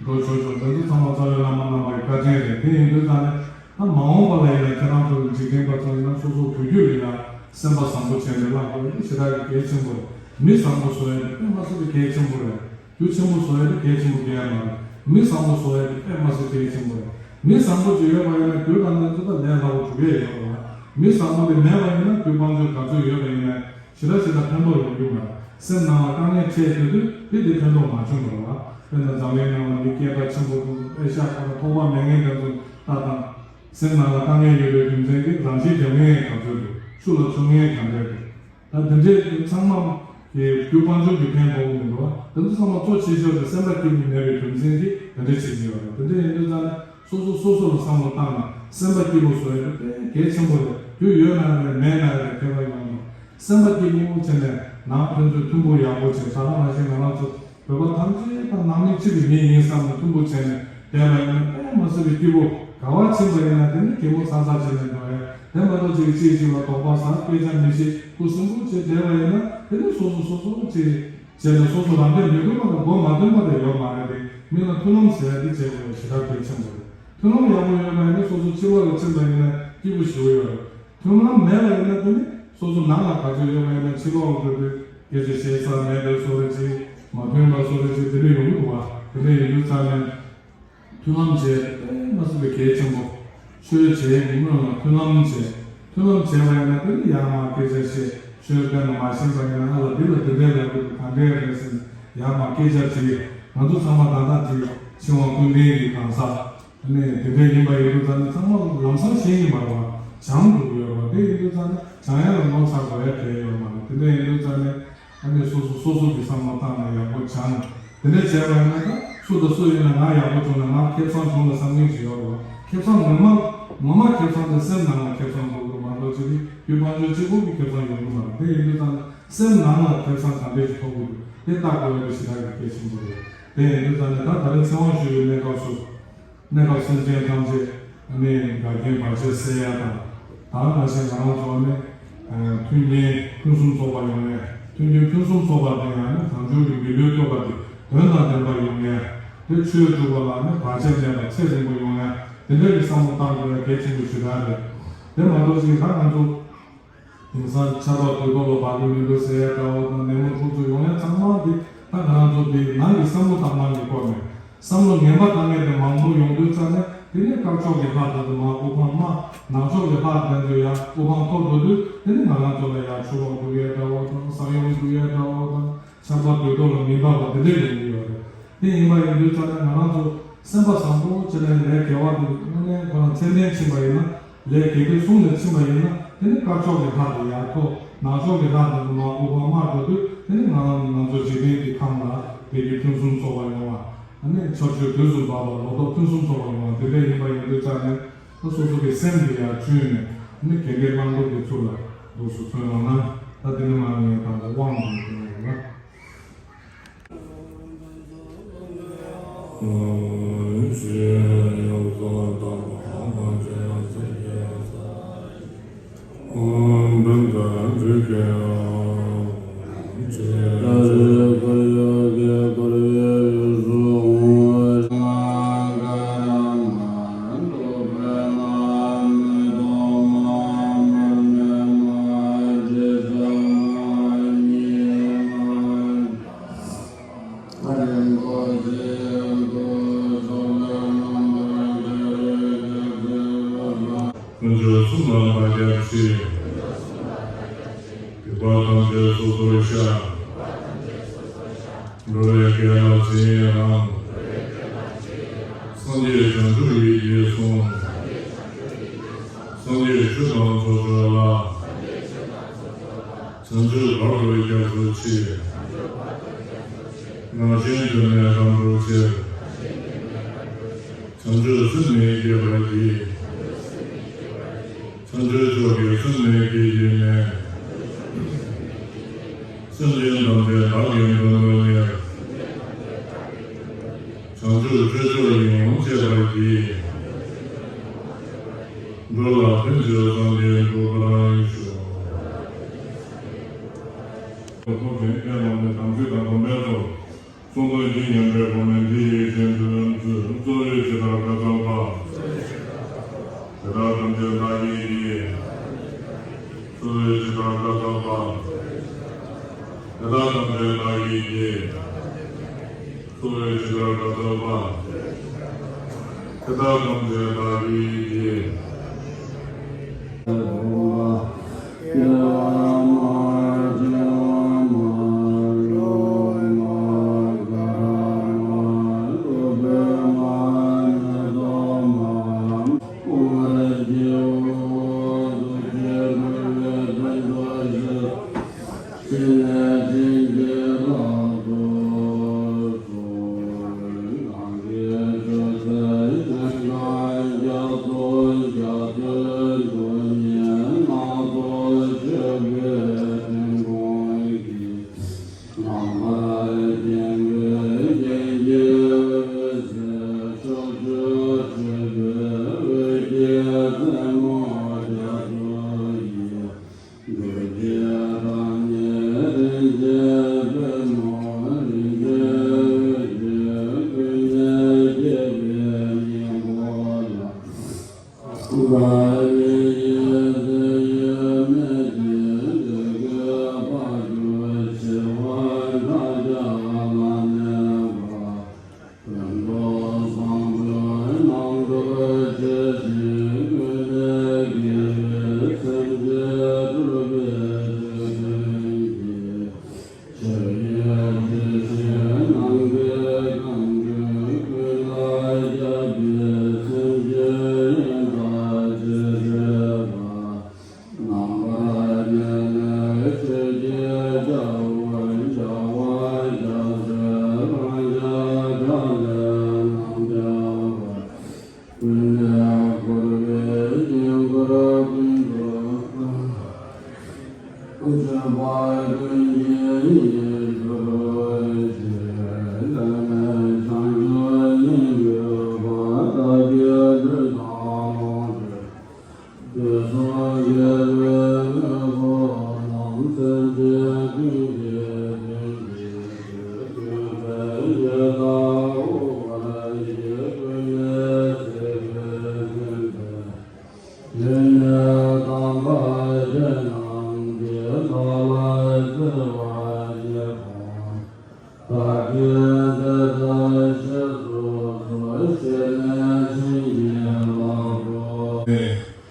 འགྲོ་ཆོག་ཆོག་དེ་ཚོ་ཚང་མ་རྩ་བའི་བླ་མ་རྣམ་པ་ཡི་བཀའ་དྲིན་རེད། དེ་ཡིན་དུས་ཙམ་ནས་ད་མ་འོངས་པ་ལ་ཡིན་ན་ཁྱེད་རང་ཚོ་འཇིག་རྟེན་པ་ཚོ་ཡིན་ན་སོ་སོ་བོད་བརྒྱུད་ལ་ཡང་སེམས་པ་བཟང་པོ་བྱས་ནས་བླངས་དགོས་ཡ་དེ་ཞེ་དྲག་གི་གལ་ཆེན་པོ་རེད། མི་བཟང་པོ་བཟོ་ཡ་དེ་དཔེ་མ་སྲིད་པའི་གལ་ཆེན་པོ་རེད། རྒྱུ་ཆེན་པོ་བཟོ་ཡ་དེ་གལ་ཆེན་པོ་གལ་མ་རེད། མི་བཟང་པོ་བཟོ་ཡ་དེ་དཔེ་མ་སྲིད་གལ་ཆེན་པོ་རེད། མི་བཟང་པོ་ཅིག་ཡོད་པ་ཡིན་ན་རྒྱུ་དང་ལྡན་ཚོ་ད་ལས་སླ་པོ་སྒྲུབ་ཡ་ཡོད་རེད་བ། མི་བཟང་པོ་དེ་མེད་པ་ཡིན་ན་རྒྱུ་དཔལ་འབྱོར་ག་ཚོད་ཡོད་པ་ཡིན་ན་ཞེ་དྲག་ཞེ་དྲག་ཕན་ཐོགས་ཡོང་རྒྱུ་མ་རེད། སེམས་ནང་ལ་དཀའ་ངལ་འཕྲད་ཡོད་དུས་དེ་དེ་ཕན་ཐོགས་མ་བྱུང་བ་རེད་བ། དཔེར་ན་འཛམ་གླིང་ནང་ལ་མི་སྐད་གྲགས་ཆེན་པོ་དང་ཨེ་ཤ་ཁ་ལ་ཐོགས་པ་མེད་མཁན་དེ་ཚོ་ལྟ་དང་། སེམས་ནང་ལ་དཀའ་ངལ་ཡོད་པའི་རྒྱུ་མཚན་གྱིས་རང་ཤི་རྒྱག་མཁན་ག་ཚོད་འདུག་ཆུ་ལ་མཆོང་མཁན་ག་འདྲ་འདུག་ད་དེ་འདྲའི་ཚང་མ་གི་རྒྱུ་དཔལ་འབྱོར་གྱི་ཕན་ཐོགས་མི་འདུག་བ། དེ་ཚོ་ཚང་མ་གཙོ་ཆེ་ཤོས་དེ་སེམས་པ་སྐྱིད་པོ་མེད་པའི་རྒྱུ་མཚན་གྱིས་དེ་འདྲ་བྱེད་ཀྱི་ཡོད་རེད། དེ་འདྲ་ཡིན་དུས་ཙང་ནས་སོ་སོ་སོ་སོ་ལ་བསམ་བློ་བཏང་ནས་སེམས་པ་སྐྱིད་པོ་བཟོ་ཡ་དེ་དཔེ་གལ་ཆེན་པོ་རེད། རྒྱུ་ཡོད་ན་རེད་མེད་ན་རེད་ཁྱད་པར་ཡོང་མ། སེམས་པ་སྐྱིད་པོ་བྱས་ནས་ནང་ཕན་ཚུན་མཐུན་པོ་ཡག་པོ་བྱས། ད་ག་ནང་བཞིན་ང་རང་ཚོ་བོད་པ་ཐམས་ཅད་དང་ནང་མི་གཅིག་གི་མི་ཡིན་བསམ་ནས་མཐུན་པོ་བྱས་ནས་བསྡད་པ་ཡིན་ན། དཔེ་མ་སྲིད་པའི་སྐྱིད་པོ། ག་བ་ཕྱིན་པ་ཡིན་ན་དེ་ནི་གད་མོ་ཚ་ཚ་བྱས་ནས་འགྲོ་ཡ། དེ་མ་གཏོགས་ཅིག་གཅིག་གཅིག་ལ་དོགས་པ་ཟ། སྐད་ཆ་མི་བཤད། ཁུ་སིམ་པོ་བྱས་བསྡད་པ་ཡིན་ན། དེ་ནི་སོ་སོ་སོ་སོ་ཅིག་བྱས་ནས་སོ་སོ་རང་བདེ་མི་འདུག་པ་དང་མགོ་མ་འདོན་པ་དེ་ཡོད་མ་རེད། དེ་མི་ལ་མཐུན་ལམ་ཟེར་ཡ་དེ་བྱེད་དགོས་པ་ཞེ་དྲག་གལ་ཆེན་པོ་རེད། མཐུན་ལམ་ཡག་པོ་ཡོད་པ་ཡིན་ན་སོ་སོ་ཕྱི་ལོགས་ལ་ཕྱིན་པ་ཡིན་ན་སྐྱིད་པོ་ཞེ་པོ་ཡོད་རེད། མཐུན་ལམ་མེད་པ་ཡིན་ན་དེ་ནི་སོ་སོ་ནང་ལ་ག་ཚོད་ཡོད་པ་ཡིན་ན་ཕྱི་ལོགས་ལ་འགྲོ་དུས་སྐད་ཆ་བཤད་ས་མེད་པའི་བཟོ་འདྲ་ཅིག་མ་མཐུན་པ་བཟོ་འདྲ་ཅིག་དེ་འདྲ་ཡོང་གི་འདུག་བ། དེ་འདྲ་ཡིན་དུས་ཙང་ནས་མཐུན་ལམ་བྱས་དཔེ་མ་སྲིད་པའི་གལ་ཆེན་པོ། ཆོས་བྱེད་སྔོན་ལ་མཐུན་ལམ་བྱས། མཐུན་ལམ་བྱས་པ་ཡིན་ན་དེ་ནི་ཡར་མར་སྐད་ཆ་བཤད། ཆོས་གཏན་ལ་མ་ཕྱིན་པ་ཡིན་ན། ཨ་ལ་འདི་ལ་འདི་འདྲའི་ལབ་དགོས་འདུག་ག་འདྲའི་རེད་ཟེར་ནས་ཡར་མར་སྐད་ཆ་དྲིས། ང་ཚོ་ཚང་མ་ད་ལྟ་ཅིག་ཕྱི་དབང་སྐུ་ཕྲེང་གི་གང་ཟག་ཨ་ནི་དེ་འདྲ་ཡིན་པ་ཡིན་དུས་ཙང་ནས་ཚང་མ་ལམ་སང་ཤེས་ཀྱི་མ་རེད་བ། སྦྱང་དགོས་ཀྱི་ཡོད་རེད་བ། དེ་ཡིན་དུས་ཙང་ནས་སྦྱང་ཡ་ལ་ངོ་ཚ་དགོས་ཡ་གལ་ཡོད་མ་རེད། དེ་འདྲ་ཡིན་དུས་ཙང་ནས་ཨ་ནི་སོ་སོ་སོ་སོ་གི་བསམ་བློ་བཏང་ནས་ཡག་པོ་སྦྱང་། དེ་འདྲ་བྱས་པ་ཡིན་ན་ད་སུ་དང་སུ་ཡིན་ན་ང་ཡག་པོ་བྱུང་ན་ང་ཁེ་བཟང་བྱུང་ལ་བསམ་མཁན་ཞིག་ཡོད་རེད་བ། ཁེ་བཟང་ངོ་མ་ངོ་མ་ཁེ་བཟང་དེ་སེམས་ནང་ལ་ཁེ་བཟང་ཐོབ་དགོས་མ་གཏོགས་ཅི་རིགས་རྒྱུ་དཔལ་འབྱོར་གཅིག་པོ་གི་ཁེ་བཟང་ཡོང་གི་མ་རེད། དེ་ཡིན་དུས་ཙང་ནས་སེམས་ནང་ལ་ཁེ་བཟང་ག་འདྲས་ཞིག་ཐོབ་དགོས་འདུག་དེ་བལྟ་དགོས་ཡ་དེ་ཞེ་དྲག་གི་གལ་ཆེན་པོ་རེད། དེ་ཡིན་དུས་ཙང་ནས་ད་ད་རེས་ཚེ་དབང་ཞུ་བའི་གནས་སྐབས་སུ། གནས་སྐབས་སེམས་ཅན་ཐམས་ཅད་ནི་འགལ་རྐྱེན་བར་ཆད་སེལ་ཡ་དང་། ད་ག་ནང་བཞིན་ང་རང་ཚོ་ནི་མཐུན་རྐྱེན་ཕུན་སུམ་ཚོགས་པ་ཡོང་ཡ། མཐུན་རྐྱེན་ཕུན་སུམ་ཚོགས་པ་དེ་ཡང་ནི་གང་བྱུང་གི་མི་ལུས་བསྟོད་པ་དེ་དོན་དང་ལྡན་པ་ཡོང་ཡ། དེ་ཆོས་སྒྲུབ་པ་ལ་ནི་བར་ཆད་མེད་པ་ཚེ་རིང་པོ་ཡོང་ཡ། དེ་འདྲ་གི་བསམ་བློ་བཏང་དགོས་ཡ་གལ་ཆེན་པོ་ཞེ་དྲག་རེད། དེ་མ་གཏོགས་ཅིག་ད་ང་ཚོ། དེང་སང་ཆར་པ་དུས་ཐོག་ལ་བབས་ཀྱི་མི་འདུག་ཟེར་ཡ་འདྲ་བོ་དང་ནད་མུག་འཁྲུག་རྩོད་ཡོང་ཡ་ཚང་མ་དེ་ད་ང་རང་ཚོ་དེ་ནང་གི་བསམ་བློ་བཏང་སྟངས་ཀྱི་སྐོར་ནས། བསམ་བློ་ངན་པ་བཏང་མཁན་དེ་མང་པོ་ཡོང་དུས་ཙང་ནས་དེ་ནས་དཀར་ཕྱོགས་ཀྱི་ལྷ་དེ་ཚོ་མར་དབུ་འཕང་དམའ། ནག་ཕྱོགས་ཀྱི་ལྷ་དེ་ཚོ་ཡར་དབུ་འཕང་མཐོ་འགྲོ་དུས་དེ་ནས་ང་རང་ཚོ་ལ་ཡར་ཆུ་ལོག་འགྲོ་ཡ་འདྲ་བོ་དང་ས་ཡོམ་འགྲོ་ཡ་འདྲ་བོ་དང་། ཆར་པ་དུས་ཐོག་ལ་མི་འབབ་པ་འདི་འདྲ་ཡོང་གི་ཡོད་རེད། དེ་ཡིན་པ་ཡིན་དུས་ཙང་ནས་ང་རང་ཚོ་སེམས་པ་བཟང་པོ་བྱས་ནས་ལས་དགེ་བ་འདི་དངོས་གནས་ཁོ་རང་ཚད་ལྡན་ཕྱིན་པ་ཡིན་ན། ལས་དགེ་སྡིག་གསུམ་ལ་ཕྱིན་པ་ཡིན་ན། དེ་ནི་དཀར་ཕྱོགས་ཀྱི་ལྷ་དེ་ཡར་མཐོ། ནག་ཕྱོགས་ཀྱི་ལྷ་དེ་ཚོ་མར་དབུ་འཕང་དམའ་འགྲོ་དུས་དེ་ནི་ང་རང་ང་ཚོ་འཇིག་རྟེན་གྱི་ཁམས་ལ་བདེ་སྐྱིད་ཕུན་སུམ་ཚོགས་པ་ཡོང་བ། ཨ་ནི་ཆར་ཆུ་དུས་སུ་འབབ་པ། ལོ་ཏོག་ཕུན་སུམ་ཚོགས་པ་ཡོང་བ་དེ་འདྲ་ཡིན་པ་ཡིན་དུས་ཙང་ནས། ད་སོ་སོ་གི་སེམས་དེ་ཡར་བཅུན་ནས་ནི་དགེ་རྒན་བླང་དོར་གྱི་ཚུལ་ལ་འདུག་སེ་ཐོན་ཡོང་ན། ད་དེ་ནི་མ་ངས་དང་པོ་དབང་དུ་བཏང་ཡོང་ན། དཀོན་མཆོག་གསུམ་ལ་བདག་སྐྱབས་མཆི། སྡིག་པ་ཐམས་ཅད་སོ་སོར་བཤགས། འགྲོ་བའི་དགེ་ལ་ཇི་ཡིན་རང་། སངས་རྒྱས་བྱང་ཆུབ་ཡིད་ཀྱིས་བཟུང་། སངས་རྒྱས་ཆོས་དང་ཚོགས་མཆོག་ལ། བྱང་ཆུབ་བར་དུ་སྐྱབས་སུ་མཆི། རང་གཞན་དོན་ལས་རང་གྲོལ་ཕྱིར། བྱང་ཆུབ་སེམས་ནི་བསྐྱེད་པར་བགྱི། བྱང་ཆུབ་མཆོག་གི་སེམས་ནི་བསྐྱེད་བགྱིས་ནས། སེམས་ཅན་ཐམས་ཅད་བདག་གིས་དོན་དུ་གཉེར། བྱང་ཆུབ་སྤྱོད་མཆོག་ཡིད་འོང་སྤྱད་པར་བགྱི། འགྲོ་ལ་ཕན་ཕྱིར་སངས་རྒྱས་འགྲུབ་པར་ཤོག། ཐུབ་བསྟན་བླ་མའི་དམ་ཚིག་དང་སྡོམ་པའི་ཚོགས། གསུང་དོན་གཅིག་ཉམས་པའི་སྒོ་ནས་འདི་ཡི་རྗེས་ཟློས་མཛོད། གཙོ་བོས་ཇི་ལྟར་བཀའ་སྩལ་པ། དེ་དག་ཐམས་ཅད་བདག་གིས་བགྱི། གཙོ་བོས་ཇི་ལྟར་བཀའ་སྩལ་པ། དེ་དག་ཐམས་ཅད་བདག་གིས་བགྱི། གཙོ་བོས་ཇི་ལྟར་བཀའ་སྩལ་པ། དེ་དག་ཐམས་ཅད་བདག་གིས་བགྱི།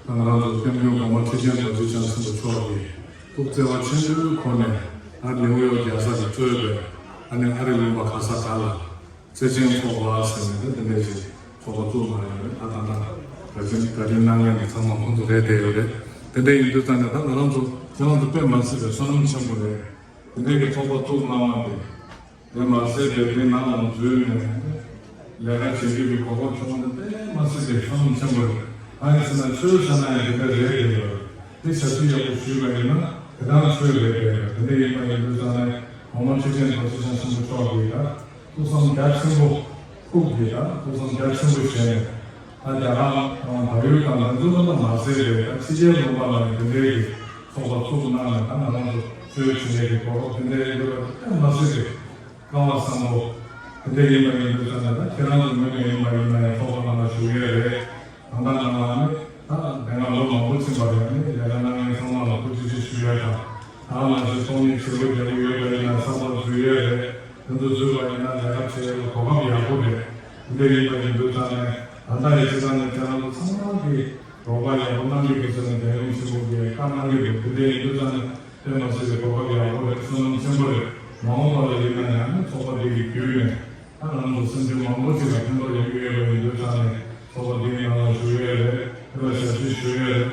ང་རང་ཚོ་སྐྱབས་མགོན་གོང་མ་ཁྲི་ཆེན་རྡོ་རྗེ་འཆང་ཆེན་པོ་མཆོག་གིས་ཐུགས་བརྩེ་བ་ཆེན་པོའི་སྒོ་ནས། ཨ་ནེའུ་ཡོག་རྒྱལ་ས་གིས་གཙོས་པའི་ཨ་ནེ་ཨ་རི་ལུང་པ་ག་ས་ག་ལ་བརྩེ་ཆེན་ཚོགས་པ་ཟེར་ནས་འདི་འདྲ་ཞིག་ཚོགས་པ་བཙུགས་གནང་ཡོད་རེད། ད་ད་ལྟ་བཀའ་དྲིན་བཀའ་དྲིན་གནང་མཁན་དེ་ཚང་མ་ཁོང་ཚོ་རེད་བསྡད་ཡོད་རེད། དེ་འདྲ་ཡིན་དུས་ཙང་ནས་ད་ང་རང་ཚོ་ཁྱེད་རང་ཚོ་དཔེ་མ་སྲིད་པའི་བསོད་ནམས་ཆེན་པོ་རེད། དེ་འདྲའི་གི་ཚོགས་པ་བཙུགས་གནང་བ་དེ། དེ་མ་ཟད་པའི་དེ་ནང་ལ་འཛུལ་ནས་ལས་ཀ་བྱེད་རྒྱུ་གི་གོ་སྐབས་བྱུང་བ་དེ་དཔེ་མ་སྲིད་པའི་བསོད་ནམས་ཆེན་པོ་རེད། ཨ་ཡིན་ཟེར་ན་ཆོས་བྱ་ན་ཡང་དེ་འདྲ་རེད་དེ་ཡོད། དེ་བྱ་ཚིག་ཡག་པོ་ཞུས་པ་ཡིན་ན་དེ་ལྟར་ཆོས་རེད་དེ་ཡོད། དེ་འདྲ་ཡིན་པ་ཡིན་དུས་ཙང་ནས་གོང་མ་ཁྲི་ཆེན་རྡོ་རྗེ་འཆང་ཆེན་པོ་མཆོག་གིས་ད་ཐུགས་བསམ་རྒྱ་ཆེན་པོ་ཐུགས་ཀྱིས་ད་ཐུགས་བསམ་རྒྱ་ཆེན་པོ་བཞེས་ནས། ད་རྒྱ་གར་དང་བལ་ཡུལ་དང་འདི་ཚོ་ལ་མ་ཟད་པའི་ད་ཕྱི་རྒྱལ་ལུང་པ་ལ་ཡང་དེ་འདྲའི་གི་ཚོགས་པ་བཙུགས་གནང་ནས་ད་ང་རང་ཚོ་ཆོས་བྱེད་ཡས་ཀྱི་གོ་སྐབས་དེ་འདྲའི་ཡོད་པ་དེ་མ་ཟད་པའི་སྐལ་བ་བཟང་པོ་དེ་འདྲ་ཡིན་པ་ཡིན་དུས་ཙང་ནས། ད་ཁྱེད་རང་ཚོ་མི་མེད་ཡིན་པ་ཡིན་ན་ཡང་ཚོགས་པ་ནང་ལ་ཞུགས་ཡས་རེད། ད་ལྟ་ནང་ལ་ནི་ད་དེ་སྔ་ལོ་མང་པོ་ཕྱིན་པ་རེད། ནི་ལས་ཀ་གནང་མཁན་ཚང་མ་ལ་ཐུགས་རྗེ་ཆེ་ཞུ་ཡས་དང་། ད་ང་ཚོའི་ཚོགས་མི་བྱེད་སྒོ་རྒྱག་གི་ཡོད་པ་ཡིན་ན་བསམ་པ་འཛུལ་ཡས་རེད། དེ་ཚོ་འཛུལ་བ་ཡིན་ན་ལས་ཀ་བྱེད་ཡས་ལ་གོ་སྐབས་ཡག་པོ་རེད། འདི་འདྲ་ཡིན་པ་ཡིན་དུས་ཙང་ནས་ད་ལྟ་ཡི་ཚེ་ནང་ནས་ཁྱེད་རང་ཚོ་ཚང་མ་གིས་རོགས་པ་ཡག་པོ་གནང་གི་འདུག་ཟེར་ནས་རྒྱལ་ཡོངས་ཆེན་པོ་གིས་བཀའ་གནང་གི་འདུག་འདི་འདྲ་ཡིན་དུས་ཙང་ནས་དཔེ་མ་སྲིད་པའི་གོ་སྐབས་ཡག་པོ་རེད། བསོད་ནམས་ཆེན་པོ་རེད། མ་འོངས་པ་ལ་ཡིན་ན་ཡང་ནི་ཚོགས་པ་འདི་གི་བརྒྱུད་ནས་ད་ང་ཚོ་སེམས་ཅན་མང་པོ་ཅིག་ལ་ཕན་ཐོགས་ཡོང་གི་ཡོད་པ་ཡིན་དུས་ཙང་ནས་ཚོགས་པ་འདིའི་ནང་ལ་ཞུགས་ཡས་རེད། དེ་ལ་ཞབས་ཕྱི་ཞུ་ཡས་རེད།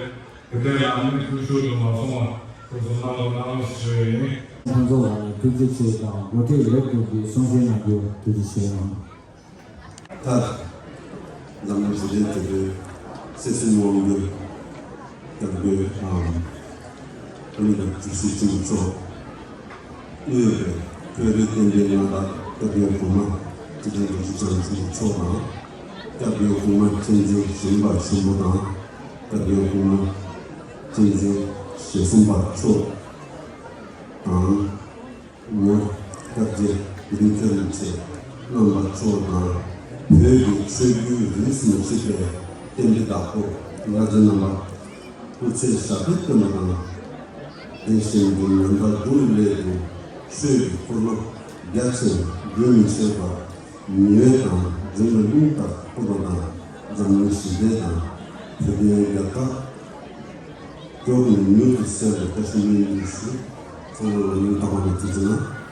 དེ་འདྲའི་ལམ་ནས་ཐུགས་ཤུགས་དུ་མ་སོང་བ་ཐུགས་སུ་གནང་རོགས་གནང་ཞེས་ཞུ་ཡས་ཡིན། ཁོང་ཚོ་ལ་ཐུགས་རྗེ་ཆེ་དང་འགོ་ཁྲིད་ལས་ཁུངས་ཀྱི་གསུང་བཤད་གནང་རྒྱུ་ཐུགས་རྗེ་ཆེ་གནང་། ད་འཛམ་གླིང་ཞི་བདེའི་དེད་དཔོན་སྲིད་ཟིང་དབང་སྒྱུར་སྐྱབས་མགོན་ཨ་ནི་ད་ཀྲུའུ་ཞི་ཆེན་པོ་མཆོག་དངོས་ཡོད་པའི་བོད་རིགས་བསྟན་པའི་མངའ་བདག་སྐྱབས་མགོན་གོང་མ་ཁྲི་ཆེན་རྡོ་རྗེ་འཆང་ཆེན་པོ་མཆོག་དང་། སྐྱབས་མགོན་གོང་མ་བསྟན་འཛིན་གཞོན་པ་ཆེན་པོ་དང་། སྐྱབས་མགོན་གོང་མ་བསྟན་འཛིན་ཞེ་གསུམ་པ་མཆོག་དང་། ངོ་། སྐྱབས་རྗེ་རིན་ཆེན་རིན་ཆེན་རྣམ་པ་མཆོག་དང་། བོད་ཀྱི་ཆོས་བརྒྱུད་རིས་མ་ཆད་པའི་བསྟན་པའི་བདག་པོ་ལྷ་རྗེ་རྣམ་པ་སྐུ་ཚེ་ཞབས་པད་བརྟན་པ་དང་། དེ་བཞིན་དུ་ཉམས་ཐག་སྒྲུབ་ལས་ཀྱི་ཆོས་ཀྱི་འཁོར་ལོ་རྒྱ་ཆེན་རྒྱུན་མི་ཆད་པར་ཉི་འོད་དང་འཛིན་པ་གླིང་ལྟར་འཁོར་བ་དང་། འཛམ་གླིང་ཞི་བདེ་དང་བོད་དོན་རྒྱལ་ཁ་མགྱོགས་ནས་མྱུར་དུ་གསལ་བའི་བཀྲ་ཤིས་སྨོན་འདུན་ཞུ། ཚང་མ་ལ་སྙིང་ཐག་པ་ནས་ཐུགས་རྗེ་གནང་།